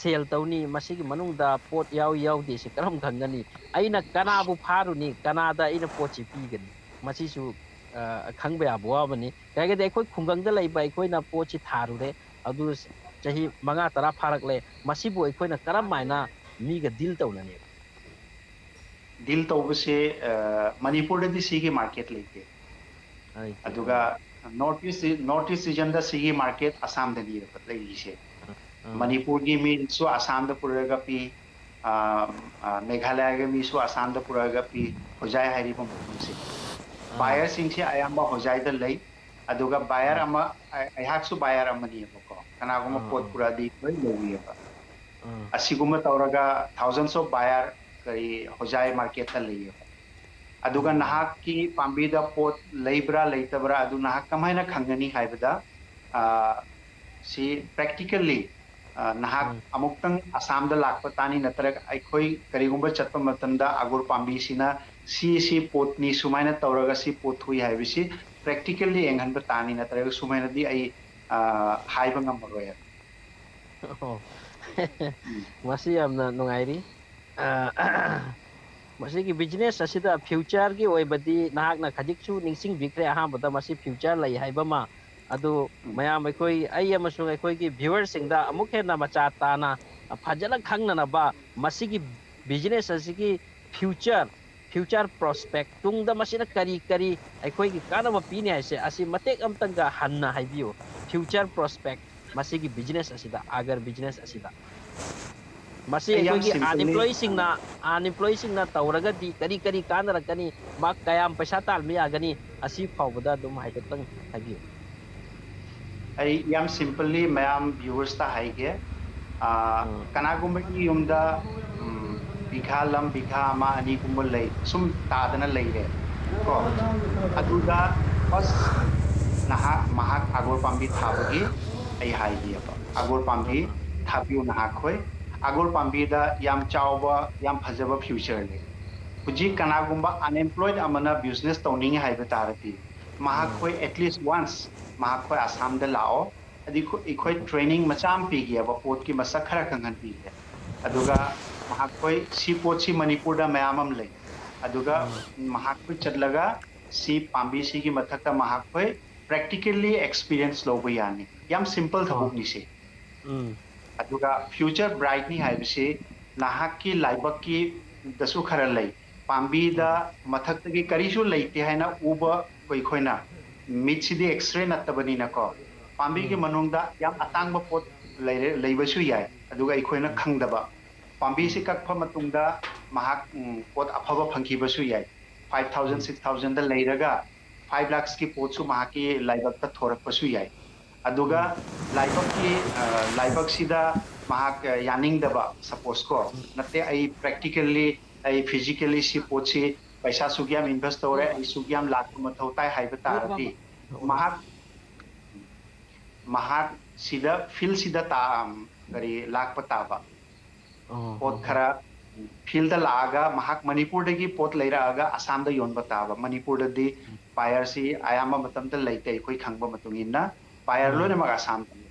ꯁꯦꯜ ꯇꯧꯅꯤ, ꯃꯁꯤꯒꯤ ꯃꯅꯨꯡꯗ ꯄꯣꯠ ꯌꯥꯎꯏ ꯌꯥꯎꯗꯦꯁꯤ ꯀꯔꯝ ꯈꯪꯒꯅꯤ? ꯑꯩꯅ ꯀꯅꯥꯕꯨ ꯐꯥꯔꯨꯅꯤ, ꯀꯅꯥꯗ ꯑꯩꯅ ꯄꯣꯠꯁꯤ ꯄꯤꯒꯅꯤ? ꯃꯁꯤꯁꯨ ꯑ, ꯈꯪꯕ ꯌꯥꯕ ꯋꯥ ꯑꯃꯅꯤ꯫ ꯀꯩꯒꯤꯗꯤ ꯑꯩꯈꯣꯏ ꯈꯨꯡꯒꯪꯗ ꯂꯩꯕ ꯑꯩꯈꯣꯏꯅ ꯄꯣꯠꯁꯤ ꯊꯥꯔꯨꯔꯦ, ꯑꯗꯨ ꯆꯍꯤ ꯃꯉꯥ ꯇꯔꯥ ꯐꯥꯔꯛꯂꯦ, ꯃꯁꯤꯕꯨ ꯑꯩꯈꯣꯏꯅ ꯀꯔꯝ ꯍꯥꯏꯅ ꯃꯤꯒ ꯗꯤꯜ ꯇꯧꯅꯅꯤ? ꯗꯤꯜ ꯇꯧꯕꯁꯦ, ꯑ, ꯃꯅꯤꯄꯨꯔꯗꯗꯤ ꯁꯤꯒꯤ ꯃꯥꯔꯀꯦꯠ ꯂꯩꯇꯦ꯫ ꯂꯩꯇꯦ꯫ ꯑꯗꯨꯒ ꯅꯣꯔꯠ ꯏꯁ, ꯅꯣꯔꯠ ꯏꯁ ꯔꯤꯖꯟꯗ ꯁꯤꯒꯤ ꯃꯥꯔꯀꯦꯠ ꯑꯁꯥꯝꯗꯅꯤ ꯂꯩꯔꯤꯁꯦ꯫ ꯑꯥ꯫ ꯃꯅꯤꯄꯨꯔꯒꯤ ꯃꯤꯁꯨ ꯑꯁꯥꯝꯗ ꯄꯨꯔꯛꯑꯒ ꯄꯤ, ꯑ, ꯑ, ꯃꯦꯘꯥꯂꯌꯒꯤ ꯃꯤꯁꯨ ꯑꯁꯥꯝꯗ ꯄꯨꯔꯛꯑꯒ ꯄꯤ, ꯍꯣꯖꯥꯏ ꯍꯥꯏꯔꯤꯕ ꯃꯐꯝꯁꯦ꯫ ꯑꯥ꯫ ꯕꯥꯌꯔꯁꯤꯡꯁꯦ ꯑꯌꯥꯝꯕ ꯍꯣꯖꯥꯏꯗ ꯂꯩ, ꯑꯗꯨꯒ ꯕꯥꯌꯔ ꯑꯥ꯫ ꯑꯃ, ꯑꯩ-, ꯑꯩꯍꯥꯛꯁꯨ ꯕꯥꯌꯔ ꯑꯃꯅꯦꯕꯀꯣ, ꯀꯅꯥꯒꯨꯝꯕ ꯑꯥ, ꯄꯣꯠ ꯑꯥ꯫ ꯄꯨꯔꯛꯑꯗꯤ ꯂꯣꯏ ꯂꯧꯕꯤꯑꯕ꯫ ꯑꯥ꯫ ꯑꯁꯤꯒꯨꯝꯕ ꯇꯧꯔꯒ thousands of buyer ꯀꯔꯤ ꯍꯣꯖꯥꯏ ꯃꯥꯔꯀꯦꯠꯇ ꯂꯩꯌꯦꯕ꯫ ꯑꯗꯨꯒ ꯎꯝ꯫ ꯅꯍꯥꯛꯀꯤ ꯄꯥꯝꯕꯤꯗ ꯄꯣꯠ ꯂꯩꯕ꯭ꯔꯥ ꯂꯩꯇꯕ꯭ꯔꯥ ꯑꯗꯨ ꯅꯍꯥꯛ ꯀꯃꯥꯏꯅ ꯈꯪꯒꯅꯤ ꯍꯥꯏꯕꯗ, ꯑ, ꯁꯤ practically, ꯑ, ꯅꯍꯥꯛ ꯎꯝ꯫ ꯑꯃꯨꯛꯇꯪ ꯑꯁꯥꯝꯗ ꯂꯥꯛꯄ ꯇꯥꯅꯤ, ꯅꯠꯇ꯭ꯔꯒ ꯑꯩꯈꯣꯏ ꯀꯔꯤꯒꯨꯝꯕ ꯆꯠꯄ ꯃꯇꯝꯗ ꯑꯒꯨꯔ ꯄꯥꯝꯕꯤꯁꯤꯅ ꯁꯤ, ꯁꯤ ꯄꯣꯠꯅꯤ, ꯁꯨꯃꯥꯏꯅ ꯇꯧꯔꯒ ꯁꯤ ꯄꯣꯠ ꯊꯣꯛꯏ ꯍꯥꯏꯕꯁꯤ practically ꯌꯦꯡꯍꯟꯕ ꯇꯥꯅꯤ, ꯅꯠꯇ꯭ꯔꯒ ꯁꯨꯃꯥꯏꯅꯗꯤ ꯑꯩ, ꯑ, ꯍꯥꯏꯕ ꯉꯝꯃꯔꯣꯏ ꯍꯥꯏꯕ꯫ ꯑꯣ꯫ ꯎꯝ꯫ ꯃꯁꯤ ꯌꯥꯝꯅ ꯅꯨꯡꯉꯥꯏꯔꯤ꯫ ꯑ, ꯃꯁꯤꯒꯤ ꯕꯤꯖꯤꯅꯦꯁ ꯑꯁꯤꯗ ꯐ꯭ꯌꯨꯆꯔꯒꯤ ꯑꯣꯏꯕꯗꯤ ꯅꯍꯥꯛꯅ ꯈꯖꯤꯛꯁꯨ ꯅꯤꯡꯁꯤꯡꯕꯤꯈ꯭ꯔꯦ ꯑꯍꯥꯟꯕꯗ ꯃꯁꯤ ꯐ꯭ꯌꯨꯆꯔ ꯂꯩ ꯍꯥꯏꯕ ꯑꯃ꯫ ꯑꯗꯨ ꯎꯝ꯫ ꯃꯌꯥꯝ ꯑꯩꯈꯣꯏ, ꯑꯩ ꯑꯃꯁꯨꯡ ꯑꯩꯈꯣꯏꯒꯤ ꯚ꯭ꯌꯨꯋꯔꯁꯤꯡꯗ ꯑꯃꯨꯛ ꯍꯦꯟꯅ ꯃꯆꯥ ꯇꯥꯅ, ꯑ, ꯐꯖꯅ ꯈꯪꯅꯅꯕ ꯃꯁꯤꯒꯤ ꯕꯤꯖꯤꯅꯦꯁ ꯑꯁꯤꯒꯤ ꯐ꯭ꯌꯨꯆꯔ, ꯐ꯭ꯌꯨꯆꯔ ꯄ꯭ꯔꯣꯁꯄꯦꯛ, ꯇꯨꯡꯗ ꯃꯁꯤꯅ ꯀꯔꯤ ꯀꯔꯤ ꯑꯩꯈꯣꯏꯒꯤ ꯀꯥꯟꯅꯕ ꯄꯤꯅꯤ ꯍꯥꯏꯁꯦ ꯑꯁꯤ ꯃꯇꯦꯛ ꯑꯃꯇꯪꯒ ꯍꯟꯅ ꯍꯥꯏꯕꯤꯌꯨ꯫ ꯐ꯭ꯌꯨꯆꯔ ꯄ꯭ꯔꯣꯁꯄꯦꯛ ꯃꯁꯤꯒꯤ ꯕꯤꯖꯤꯅꯦꯁ ꯑꯁꯤꯗ, ꯑꯒꯔ ꯕꯤꯖꯤꯅꯦꯁ ꯑꯁꯤꯗ꯫ ꯃꯁꯤ ꯑꯩ ꯌꯥꯝ ꯑꯩꯈꯣꯏꯒꯤ simply ꯑꯟꯑꯦꯝꯄ꯭ꯂꯣꯏꯁꯤꯡꯅ, ꯑꯟꯑꯦꯝꯄ꯭ꯂꯣꯏꯁꯤꯡꯅ ꯇꯧꯔꯒꯗꯤ ꯀꯔꯤ ꯀꯔꯤ ꯀꯥꯟꯅꯔꯛꯀꯅꯤ? ꯃꯥ ꯀꯌꯥꯝ ꯄꯩꯁꯥ ꯇꯥꯟꯕ ꯌꯥꯒꯅꯤ? ꯑꯁꯤ ꯐꯥꯎꯕꯗ ꯑꯗꯨꯝ ꯍꯥꯏꯐꯦꯠꯇꯪ ꯍꯥꯏꯕꯤꯌꯨ꯫ ꯑꯩ ꯌꯥꯝ simply ꯃꯌꯥꯝ ꯚ꯭ꯌꯨꯋꯔꯁꯇ ꯍꯥꯏꯒꯦ꯫ ꯑ, ꯎꯝ꯫ ꯀꯅꯥꯒꯨꯝꯕꯒꯤ ꯌꯨꯝꯗ, ꯎꯝ, ꯕꯤꯘꯥ ꯂꯝ ꯕꯤꯘꯥ ꯑꯃ ꯑꯅꯤꯒꯨꯝꯕ ꯂꯩ, ꯁꯨꯝ ꯇꯥꯗꯅ ꯂꯩꯔꯦ ꯀꯣ꯫ ꯑꯗꯨꯗ first ꯅꯍꯥꯛ, ꯃꯍꯥꯛ ꯑꯒꯣꯔ ꯄꯥꯝꯕꯤ ꯊꯥꯕꯒꯤ ꯑꯩ ꯍꯥꯏꯒꯦꯕ꯫ ꯑꯒꯣꯔ ꯄꯥꯝꯕꯤ ꯎꯝ꯫ ꯊꯥꯕꯤꯌꯨ ꯅꯍꯥꯛꯈꯣꯏ꯫ ꯑꯒꯣꯔ ꯄꯥꯝꯕꯤꯗ ꯌꯥꯝ ꯆꯥꯎꯕ, ꯌꯥꯝ ꯐꯖꯕ ꯐ꯭ꯌꯨꯆꯔ ꯂꯩ꯫ ꯍꯧꯖꯤꯛ ꯎꯝ꯫ ꯀꯅꯥꯒꯨꯝꯕ ꯑꯟꯑꯦꯝꯄ꯭ꯂꯣꯏꯗ ꯑꯃꯅ ꯕꯤꯖꯤꯅꯦꯁ ꯇꯧꯅꯤꯡꯉꯤ ꯍꯥꯏꯕ ꯇꯥꯔꯗꯤ, ꯎꯝ꯫ ꯃꯍꯥꯛꯈꯣꯏ at least once ꯃꯍꯥꯛꯈꯣꯏ ꯑꯁꯥꯝꯗ ꯂꯥꯛꯑꯣ, ꯑꯗꯤ ꯑꯩꯈꯣꯏ training ꯃꯆꯥ ꯑꯃ ꯄꯤꯒꯦꯕ, ꯄꯣꯠꯀꯤ ꯃꯁꯛ ꯈꯔ ꯈꯪꯍꯟꯕꯤꯒꯦ꯫ ꯑꯗꯨꯒ ꯃꯍꯥꯛꯈꯣꯏ ꯁꯤ ꯄꯣꯠꯁꯤ ꯃꯅꯤꯄꯨꯔꯗ ꯃꯌꯥꯝ ꯑꯃ ꯂꯩ꯫ ꯑꯗꯨꯒ ꯃꯍꯥꯛꯈꯣꯏ ꯆꯠꯂꯒ ꯁꯤ ꯄꯥꯝꯕꯤꯁꯤꯒꯤ ꯃꯊꯛꯇ ꯃꯍꯥꯛꯈꯣꯏ practically experience ꯂꯧꯕ ꯌꯥꯅꯤ꯫ ꯌꯥꯝ simple ꯊꯕꯛꯅꯤ ꯁꯤ꯫ ꯎꯝ꯫ ꯑꯗꯨꯒ future brightꯅꯤ ꯍꯥꯏꯕꯁꯤ ꯅꯍꯥꯛꯀꯤ ꯂꯥꯏꯕꯛꯀꯤꯗꯁꯨ ꯈꯔ ꯂꯩ꯫ ꯄꯥꯝꯕꯤꯗ ꯃꯊꯛꯇꯒꯤ ꯀꯔꯤꯁꯨ ꯂꯩꯇꯦ ꯍꯥꯏꯅ ꯎꯕ ꯑꯩꯈꯣꯏꯅ ꯃꯤꯠꯁꯤꯗꯤ X-ray ꯅꯠꯇꯕꯅꯤꯅꯀꯣ, ꯄꯥꯝꯕꯤꯒꯤ ꯃꯅꯨꯡꯗ ꯌꯥꯝ ꯑꯇꯥꯡꯕ ꯄꯣꯠ ꯂꯩꯔꯦ, ꯂꯩꯕꯁꯨ ꯌꯥꯏ꯫ ꯑꯗꯨꯒ ꯑꯩꯈꯣꯏꯅ ꯈꯪꯗꯕ, ꯄꯥꯝꯕꯤꯁꯤ ꯀꯛꯄ ꯃꯇꯨꯡꯗ ꯃꯍꯥꯛ, ꯎꯝ, ꯄꯣꯠ ꯑꯐꯕ ꯐꯪꯈꯤꯕꯁꯨ ꯌꯥꯏ꯫ Five thousand, six thousandꯗ ꯂꯩꯔꯒ five lakhsꯀꯤ ꯄꯣꯠꯁꯨ ꯃꯍꯥꯛꯀꯤ ꯂꯥꯏꯕꯛꯇ ꯊꯣꯔꯛꯄꯁꯨ ꯌꯥꯏ꯫ ꯑꯗꯨꯒ ꯂꯥꯏꯕꯛꯀꯤ, ꯑ, ꯂꯥꯏꯕꯛꯁꯤꯗ ꯃꯍꯥꯛ, ꯑ, ꯌꯥꯅꯤꯡꯗꯕ, suppose ꯀꯣ, ꯅꯠꯇꯦ, ꯑꯩ practically, ꯑꯩ physically ꯁꯤ ꯄꯣꯠꯁꯤ ꯄꯩꯁꯥ ꯁꯨꯛ ꯌꯥꯝ invest ꯇꯧꯔꯦ, ꯑꯩ ꯁꯨꯛ ꯌꯥꯝ ꯂꯥꯛꯄ ꯃꯊꯧ ꯇꯥꯏ ꯍꯥꯏꯕ ꯇꯥꯔꯗꯤ, ꯃꯍꯥꯛ, ꯃꯍꯥꯛ ꯁꯤꯗ, fieldꯁꯤꯗ ꯇꯥ-, ꯀꯔꯤ, ꯂꯥꯛꯄ ꯇꯥꯕ꯫ ꯄꯣꯠ ꯈꯔ fieldꯇ ꯂꯥꯛꯑꯒ ꯃꯍꯥꯛ ꯃꯅꯤꯄꯨꯔꯗꯒꯤ ꯄꯣꯠ ꯂꯩꯔꯛꯑꯒ ꯑꯁꯥꯝꯗ ꯌꯣꯟꯕ ꯇꯥꯕ꯫ ꯃꯅꯤꯄꯨꯔꯗꯗꯤ buyerꯁꯤ ꯑꯌꯥꯝꯕ ꯃꯇꯝꯗ ꯂꯩꯇꯦ, ꯑꯩꯈꯣꯏ ꯈꯪꯕ ꯃꯇꯨꯡ ꯏꯟꯅ꯫ Buyer ꯂꯣꯏꯅꯃꯛ ꯑꯁꯥꯝꯗꯅꯤ꯫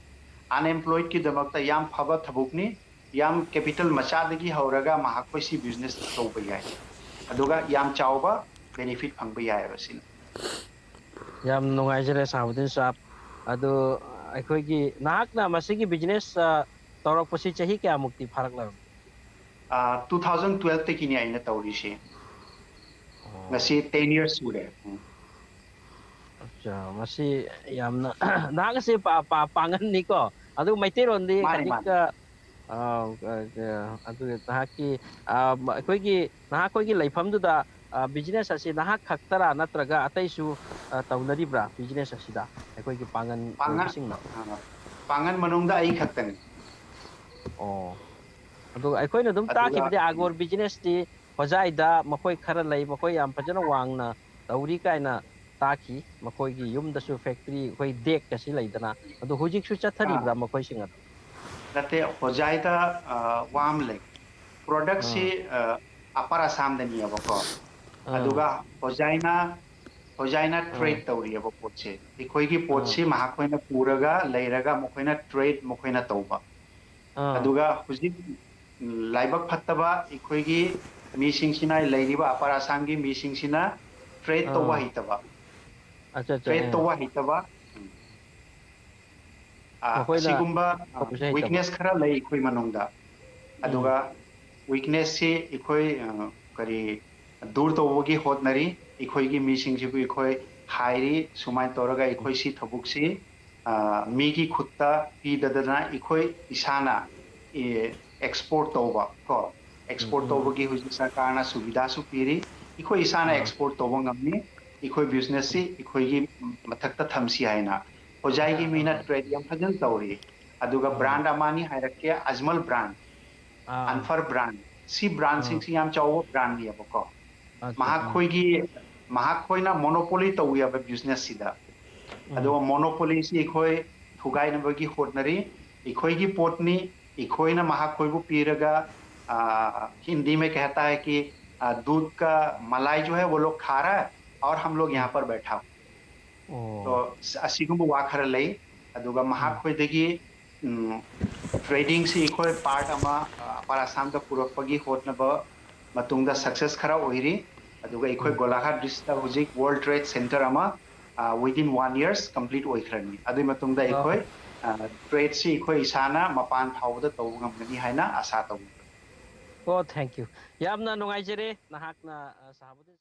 Unemployedꯀꯤꯗꯃꯛꯇ ꯌꯥꯝ ꯐꯕ ꯊꯕꯛꯅꯤ꯫ ꯌꯥꯝ capital ꯃꯆꯥꯗꯒꯤ ꯍꯧꯔꯒ ꯃꯍꯥꯛꯈꯣꯏ ꯁꯤ business ꯇꯧꯕ ꯌꯥꯏ꯫ ꯑꯗꯨꯒ ꯌꯥꯝ ꯆꯥꯎꯕ benefit ꯐꯪꯕ ꯌꯥꯏꯑꯕ ꯁꯤꯅ꯫ ꯌꯥꯝ ꯅꯨꯡꯉꯥꯏꯖꯔꯦ ꯁꯥꯕꯨꯗꯤꯟ ꯁꯥꯕ꯫ ꯑꯗꯨ ꯑꯩꯈꯣꯏꯒꯤ ꯅꯍꯥꯛꯅ ꯃꯁꯤꯒꯤ business, ꯑ, ꯇꯧꯔꯛꯄꯁꯤ ꯆꯍꯤ ꯀꯌꯥꯃꯨꯛꯇꯤ ꯐꯥꯔꯛꯂꯕꯅꯣ? ꯑ, two thousand twelveꯇꯒꯤꯅꯤ ꯑꯩꯅ ꯇꯧꯔꯤꯁꯦ꯫ ꯉꯁꯤ ten years ꯁꯨꯔꯦ꯫ ꯎꯝ꯫ ꯑꯠꯆꯥ, ꯃꯁꯤ ꯌꯥꯝꯅ ꯅꯍꯥꯛ ꯑꯁꯤ ꯄꯥ-, ꯄꯥ-, ꯄꯥꯡꯒꯟꯅꯤꯀꯣ? ꯑꯗꯨ ꯃꯩꯇꯩꯂꯣꯟꯗꯤ ꯃꯥꯅꯤ, ꯃꯥꯅꯤ꯫ ꯈꯖꯤꯛꯇ, ꯑ, ꯑ, ꯑꯗꯨ ꯅꯍꯥꯛꯀꯤ, ꯑ, ꯑꯩꯈꯣꯏꯒꯤ, ꯅꯍꯥꯛꯈꯣꯏꯒꯤ ꯂꯩꯐꯝꯗꯨꯗ, ꯑ, business ꯑꯁꯤ ꯅꯍꯥꯛ ꯈꯛꯇꯔꯥ ꯅꯠꯇ꯭ꯔꯒ ꯑꯇꯩꯁꯨ, ꯑ, ꯇꯧꯅꯔꯤꯕ꯭ꯔꯥ business ꯑꯁꯤꯗ, ꯑꯩꯈꯣꯏꯒꯤ ꯄꯥꯡꯒꯟ ꯄꯥꯡꯒꯟ, ꯑꯣꯏꯕꯁꯤꯡꯅ? ꯑ, ꯄꯥꯡꯒꯟ ꯃꯅꯨꯡꯗ ꯑꯩ ꯈꯛꯇꯅꯤ꯫ ꯑꯣ, ꯑꯗꯨꯒ ꯑꯩꯈꯣꯏꯅ ꯑꯗꯨꯝ ꯑꯗꯨꯒ ꯇꯥꯈꯤꯕꯗꯤ ꯑꯒꯣꯔ businessꯇꯤ ꯍꯣꯖꯥꯏꯗ ꯃꯈꯣꯏ ꯈꯔ ꯂꯩ, ꯃꯈꯣꯏ ꯌꯥꯝ ꯐꯖꯅ ꯋꯥꯡꯅ ꯇꯧꯔꯤ ꯀꯥꯏꯅ ꯇꯥꯈꯤ꯫ ꯃꯈꯣꯏꯒꯤ ꯌꯨꯝꯗꯁꯨ factory, ꯑꯩꯈꯣꯏ ꯗꯦꯛꯀꯁꯤ ꯂꯩꯗꯅ, ꯑꯗꯨ ꯍꯧꯖꯤꯛꯁꯨ ꯑꯥ, ꯆꯠꯊꯔꯤꯕ꯭ꯔꯥ ꯃꯈꯣꯏꯁꯤꯡ ꯑꯗꯨ? ꯅꯠꯇꯦ, ꯍꯣꯖꯥꯏꯗ, ꯑ, ꯋꯥ ꯑꯃ ꯂꯩ꯫ Productꯁꯤ, ꯑꯥ, ꯑ, Upper Assamꯗꯅꯤꯑꯕꯀꯣ꯫ ꯑꯥ, ꯑꯗꯨꯒ ꯍꯣꯖꯥꯏꯅ, ꯍꯧꯖꯤꯛ ꯑꯩꯅ ꯇ꯭ꯔꯦꯠ ꯇꯧꯔꯤꯑꯕ ꯄꯣꯠꯁꯦ꯫ ꯑꯩꯈꯣꯏꯒꯤ ꯄꯣꯠꯁꯤ ꯃꯍꯥꯛꯈꯣꯏꯅ ꯄꯨꯔꯒ ꯂꯩꯔꯒ ꯃꯈꯣꯏꯅ ꯇ꯭ꯔꯦꯠ ꯃꯈꯣꯏꯅ ꯇꯧꯕ꯫ ꯑꯗꯨꯒ ꯍꯧꯖꯤꯛ ꯂꯥꯏꯕꯛ ꯐꯠꯇꯕ ꯑꯩꯈꯣꯏꯒꯤ ꯃꯤꯁꯤꯡꯁꯤꯅ, ꯂꯩꯔꯤꯕ ꯑꯄꯔ ꯑꯁꯥꯝꯒꯤ ꯃꯤꯁꯤꯡꯁꯤꯅ ꯇ꯭ꯔꯦꯠ ꯇꯧꯕ ꯍꯩꯇꯕ꯫ ꯑꯠꯆꯥ, ꯑꯠꯆꯥ, ꯇ꯭ꯔꯦꯠ ꯑꯥ꯫ ꯇꯧꯕ ꯍꯩꯇꯕ꯫ ꯎꯝ꯫ ꯑ, ꯃꯈꯣꯏꯅ ꯑꯁꯤꯒꯨꯝꯕ ꯇꯧꯕꯁꯨ ꯍꯩꯇꯕ꯫ ꯋꯤꯛꯅꯦꯁ ꯈꯔ ꯂꯩ ꯑꯩꯈꯣꯏ ꯃꯅꯨꯡꯗ꯫ ꯎꯝ꯫ ꯑꯗꯨꯒ ꯋꯤꯛꯅꯦꯁꯁꯤ ꯑꯩꯈꯣꯏ, ꯑ, ꯀꯔꯤ, ꯗꯨꯔ ꯇꯧꯕꯒꯤ ꯍꯣꯠꯅꯔꯤ꯫ ꯑꯩꯈꯣꯏꯒꯤ ꯃꯤꯁꯤꯡꯁꯤꯕꯨ ꯑꯩꯈꯣꯏ ꯍꯥꯏꯔꯤ, ꯁꯨꯃꯥꯏꯅ ꯇꯧꯔꯒ ꯑꯩꯈꯣꯏ ꯁꯤ ꯊꯕꯛꯁꯤ, ꯑ, ꯃꯤꯒꯤ ꯈꯨꯠꯇ ꯄꯤꯗꯗꯅ ꯑꯩꯈꯣꯏ ꯏꯁꯥꯅ, ꯑꯦ, ꯑꯦꯛꯁꯄꯣꯔꯠ ꯇꯧꯕ ꯀꯣ, ꯑꯦꯛꯁꯄꯣꯔꯠ ꯎꯝ꯫ ꯇꯧꯕꯒꯤ ꯍꯧꯖꯤꯛ ꯁꯔꯀꯥꯔꯅ ꯁꯨꯕꯤꯗꯥꯁꯨ ꯄꯤꯔꯤ꯫ ꯑꯩꯈꯣꯏ ꯏꯁꯥꯅ ꯑꯥ꯫ ꯑꯦꯛꯁꯄꯣꯔꯠ ꯇꯧꯕ ꯉꯝꯃꯤ꯫ ꯑꯩꯈꯣꯏ ꯕꯤꯖꯤꯅꯦꯁꯁꯤ ꯑꯩꯈꯣꯏꯒꯤ ꯃꯊꯛꯇ ꯊꯝꯁꯤ ꯍꯥꯏꯅ ꯍꯧꯖꯥꯏꯒꯤ ꯃꯤꯅ ꯇ꯭ꯔꯦꯠ ꯌꯥꯝ ꯐꯖꯅ ꯇꯧꯔꯤ꯫ ꯑꯗꯨꯒ ꯑꯥ꯫ ꯕ꯭ꯔꯥꯟ ꯑꯃꯅꯤ ꯍꯥꯏꯔꯛꯀꯦ, ꯑꯖꯃꯜ ꯕ꯭ꯔꯥꯟ, ꯑꯥ꯫ ꯑꯟꯐꯔ ꯕ꯭ꯔꯥꯟ꯫ ꯁꯤ ꯑꯥ꯫ ꯕ꯭ꯔꯥꯟꯁꯤꯡꯁꯤ ꯌꯥꯝ ꯆꯥꯎꯕ ꯕ꯭ꯔꯥꯟꯅꯦꯕꯀꯣ꯫ ꯑꯠꯆꯥ, ꯑꯥ꯫ ꯃꯍꯥꯛꯈꯣꯏꯒꯤ, ꯃꯍꯥꯛꯈꯣꯏꯅ ꯃꯣꯅꯣꯄꯣꯂꯤ ꯇꯧꯋꯦꯕ ꯕꯤꯖꯤꯅꯦꯁꯁꯤꯗ꯫ ꯎꯝ꯫ ꯑꯗꯨꯒ ꯃꯣꯅꯣꯄꯣꯂꯤꯁꯤ ꯑꯩꯈꯣꯏ ꯊꯨꯒꯥꯏꯅꯕꯒꯤ ꯍꯣꯠꯅꯔꯤ꯫ ꯑꯩꯈꯣꯏꯒꯤ ꯄꯣꯠꯅꯤ, ꯑꯩꯈꯣꯏꯅ ꯃꯍꯥꯛꯈꯣꯏꯕꯨ ꯄꯤꯔꯒ, ꯑ, ꯍꯤꯟꯗꯤ ꯃꯦ ꯀꯍꯇꯥ ꯍꯥꯏ ꯀꯤ, ꯑ, "ꯗꯨꯙ ꯀ ꯃꯂꯥꯏ ꯖꯣ ꯍꯥꯏ ꯋꯣ ꯂꯣꯒ ꯈꯥ ꯔꯍꯥ ꯍꯥꯏ ꯑꯣꯔ ꯍꯝ ꯂꯣꯒ ꯎꯝ꯫ ꯌꯍꯥ ꯄꯔ ꯕꯩꯊꯥ ꯍꯨ." ꯑꯣ꯫ ꯇꯣ, ꯑꯁꯤꯒꯨꯝꯕ ꯋꯥ ꯈꯔ ꯂꯩ꯫ ꯑꯗꯨꯒ ꯎꯝ꯫ ꯃꯍꯥꯛꯈꯣꯏꯗꯒꯤ, ꯎꯝ, ꯇ꯭ꯔꯦꯗꯤꯡꯁꯤ ꯑꯩꯈꯣꯏ ꯄꯥꯔꯠ ꯑꯃ, ꯑ, ꯑꯄꯥꯔ ꯑꯁꯥꯝꯗ ꯄꯨꯔꯛꯄꯒꯤ ꯍꯣꯠꯅꯕ ꯃꯇꯨꯡꯗ ꯁꯛꯁꯦꯁ ꯈꯔ ꯑꯣꯏꯔꯤ꯫ ꯑꯗꯨꯒ ꯑꯩꯈꯣꯏ ꯎꯝ꯫ ꯒꯣꯂꯥꯘꯥꯠ ꯗꯤꯁꯇ꯭ꯔꯤꯛꯇ ꯍꯧꯖꯤꯛ ꯋꯥꯔꯜ ꯇ꯭ꯔꯦꯗ ꯁꯦꯟꯇꯔ ꯑꯃ, ꯑ, within one years complete ꯑꯣꯏꯈ꯭ꯔꯅꯤ꯫ ꯑꯗꯨꯒꯤ ꯃꯇꯨꯡꯗ ꯑꯣ꯫ ꯑꯩꯈꯣꯏ, ꯑ, ꯇ꯭ꯔꯦꯗꯁꯤ ꯑꯩꯈꯣꯏ ꯏꯁꯥꯅ ꯃꯄꯥꯟ ꯐꯥꯎꯕꯗ ꯇꯧꯕ ꯉꯝꯒꯅꯤ ꯍꯥꯏꯅ ꯑꯁꯥ ꯇꯧꯕꯤꯕꯅꯤ꯫ ꯑꯣ, thank you꯫ ꯌꯥꯝꯅ ꯅꯨꯡꯉꯥꯏꯖꯔꯦ ꯅꯍꯥꯛꯅ, ꯑ, ꯁꯍꯥꯕꯨꯗꯤꯟ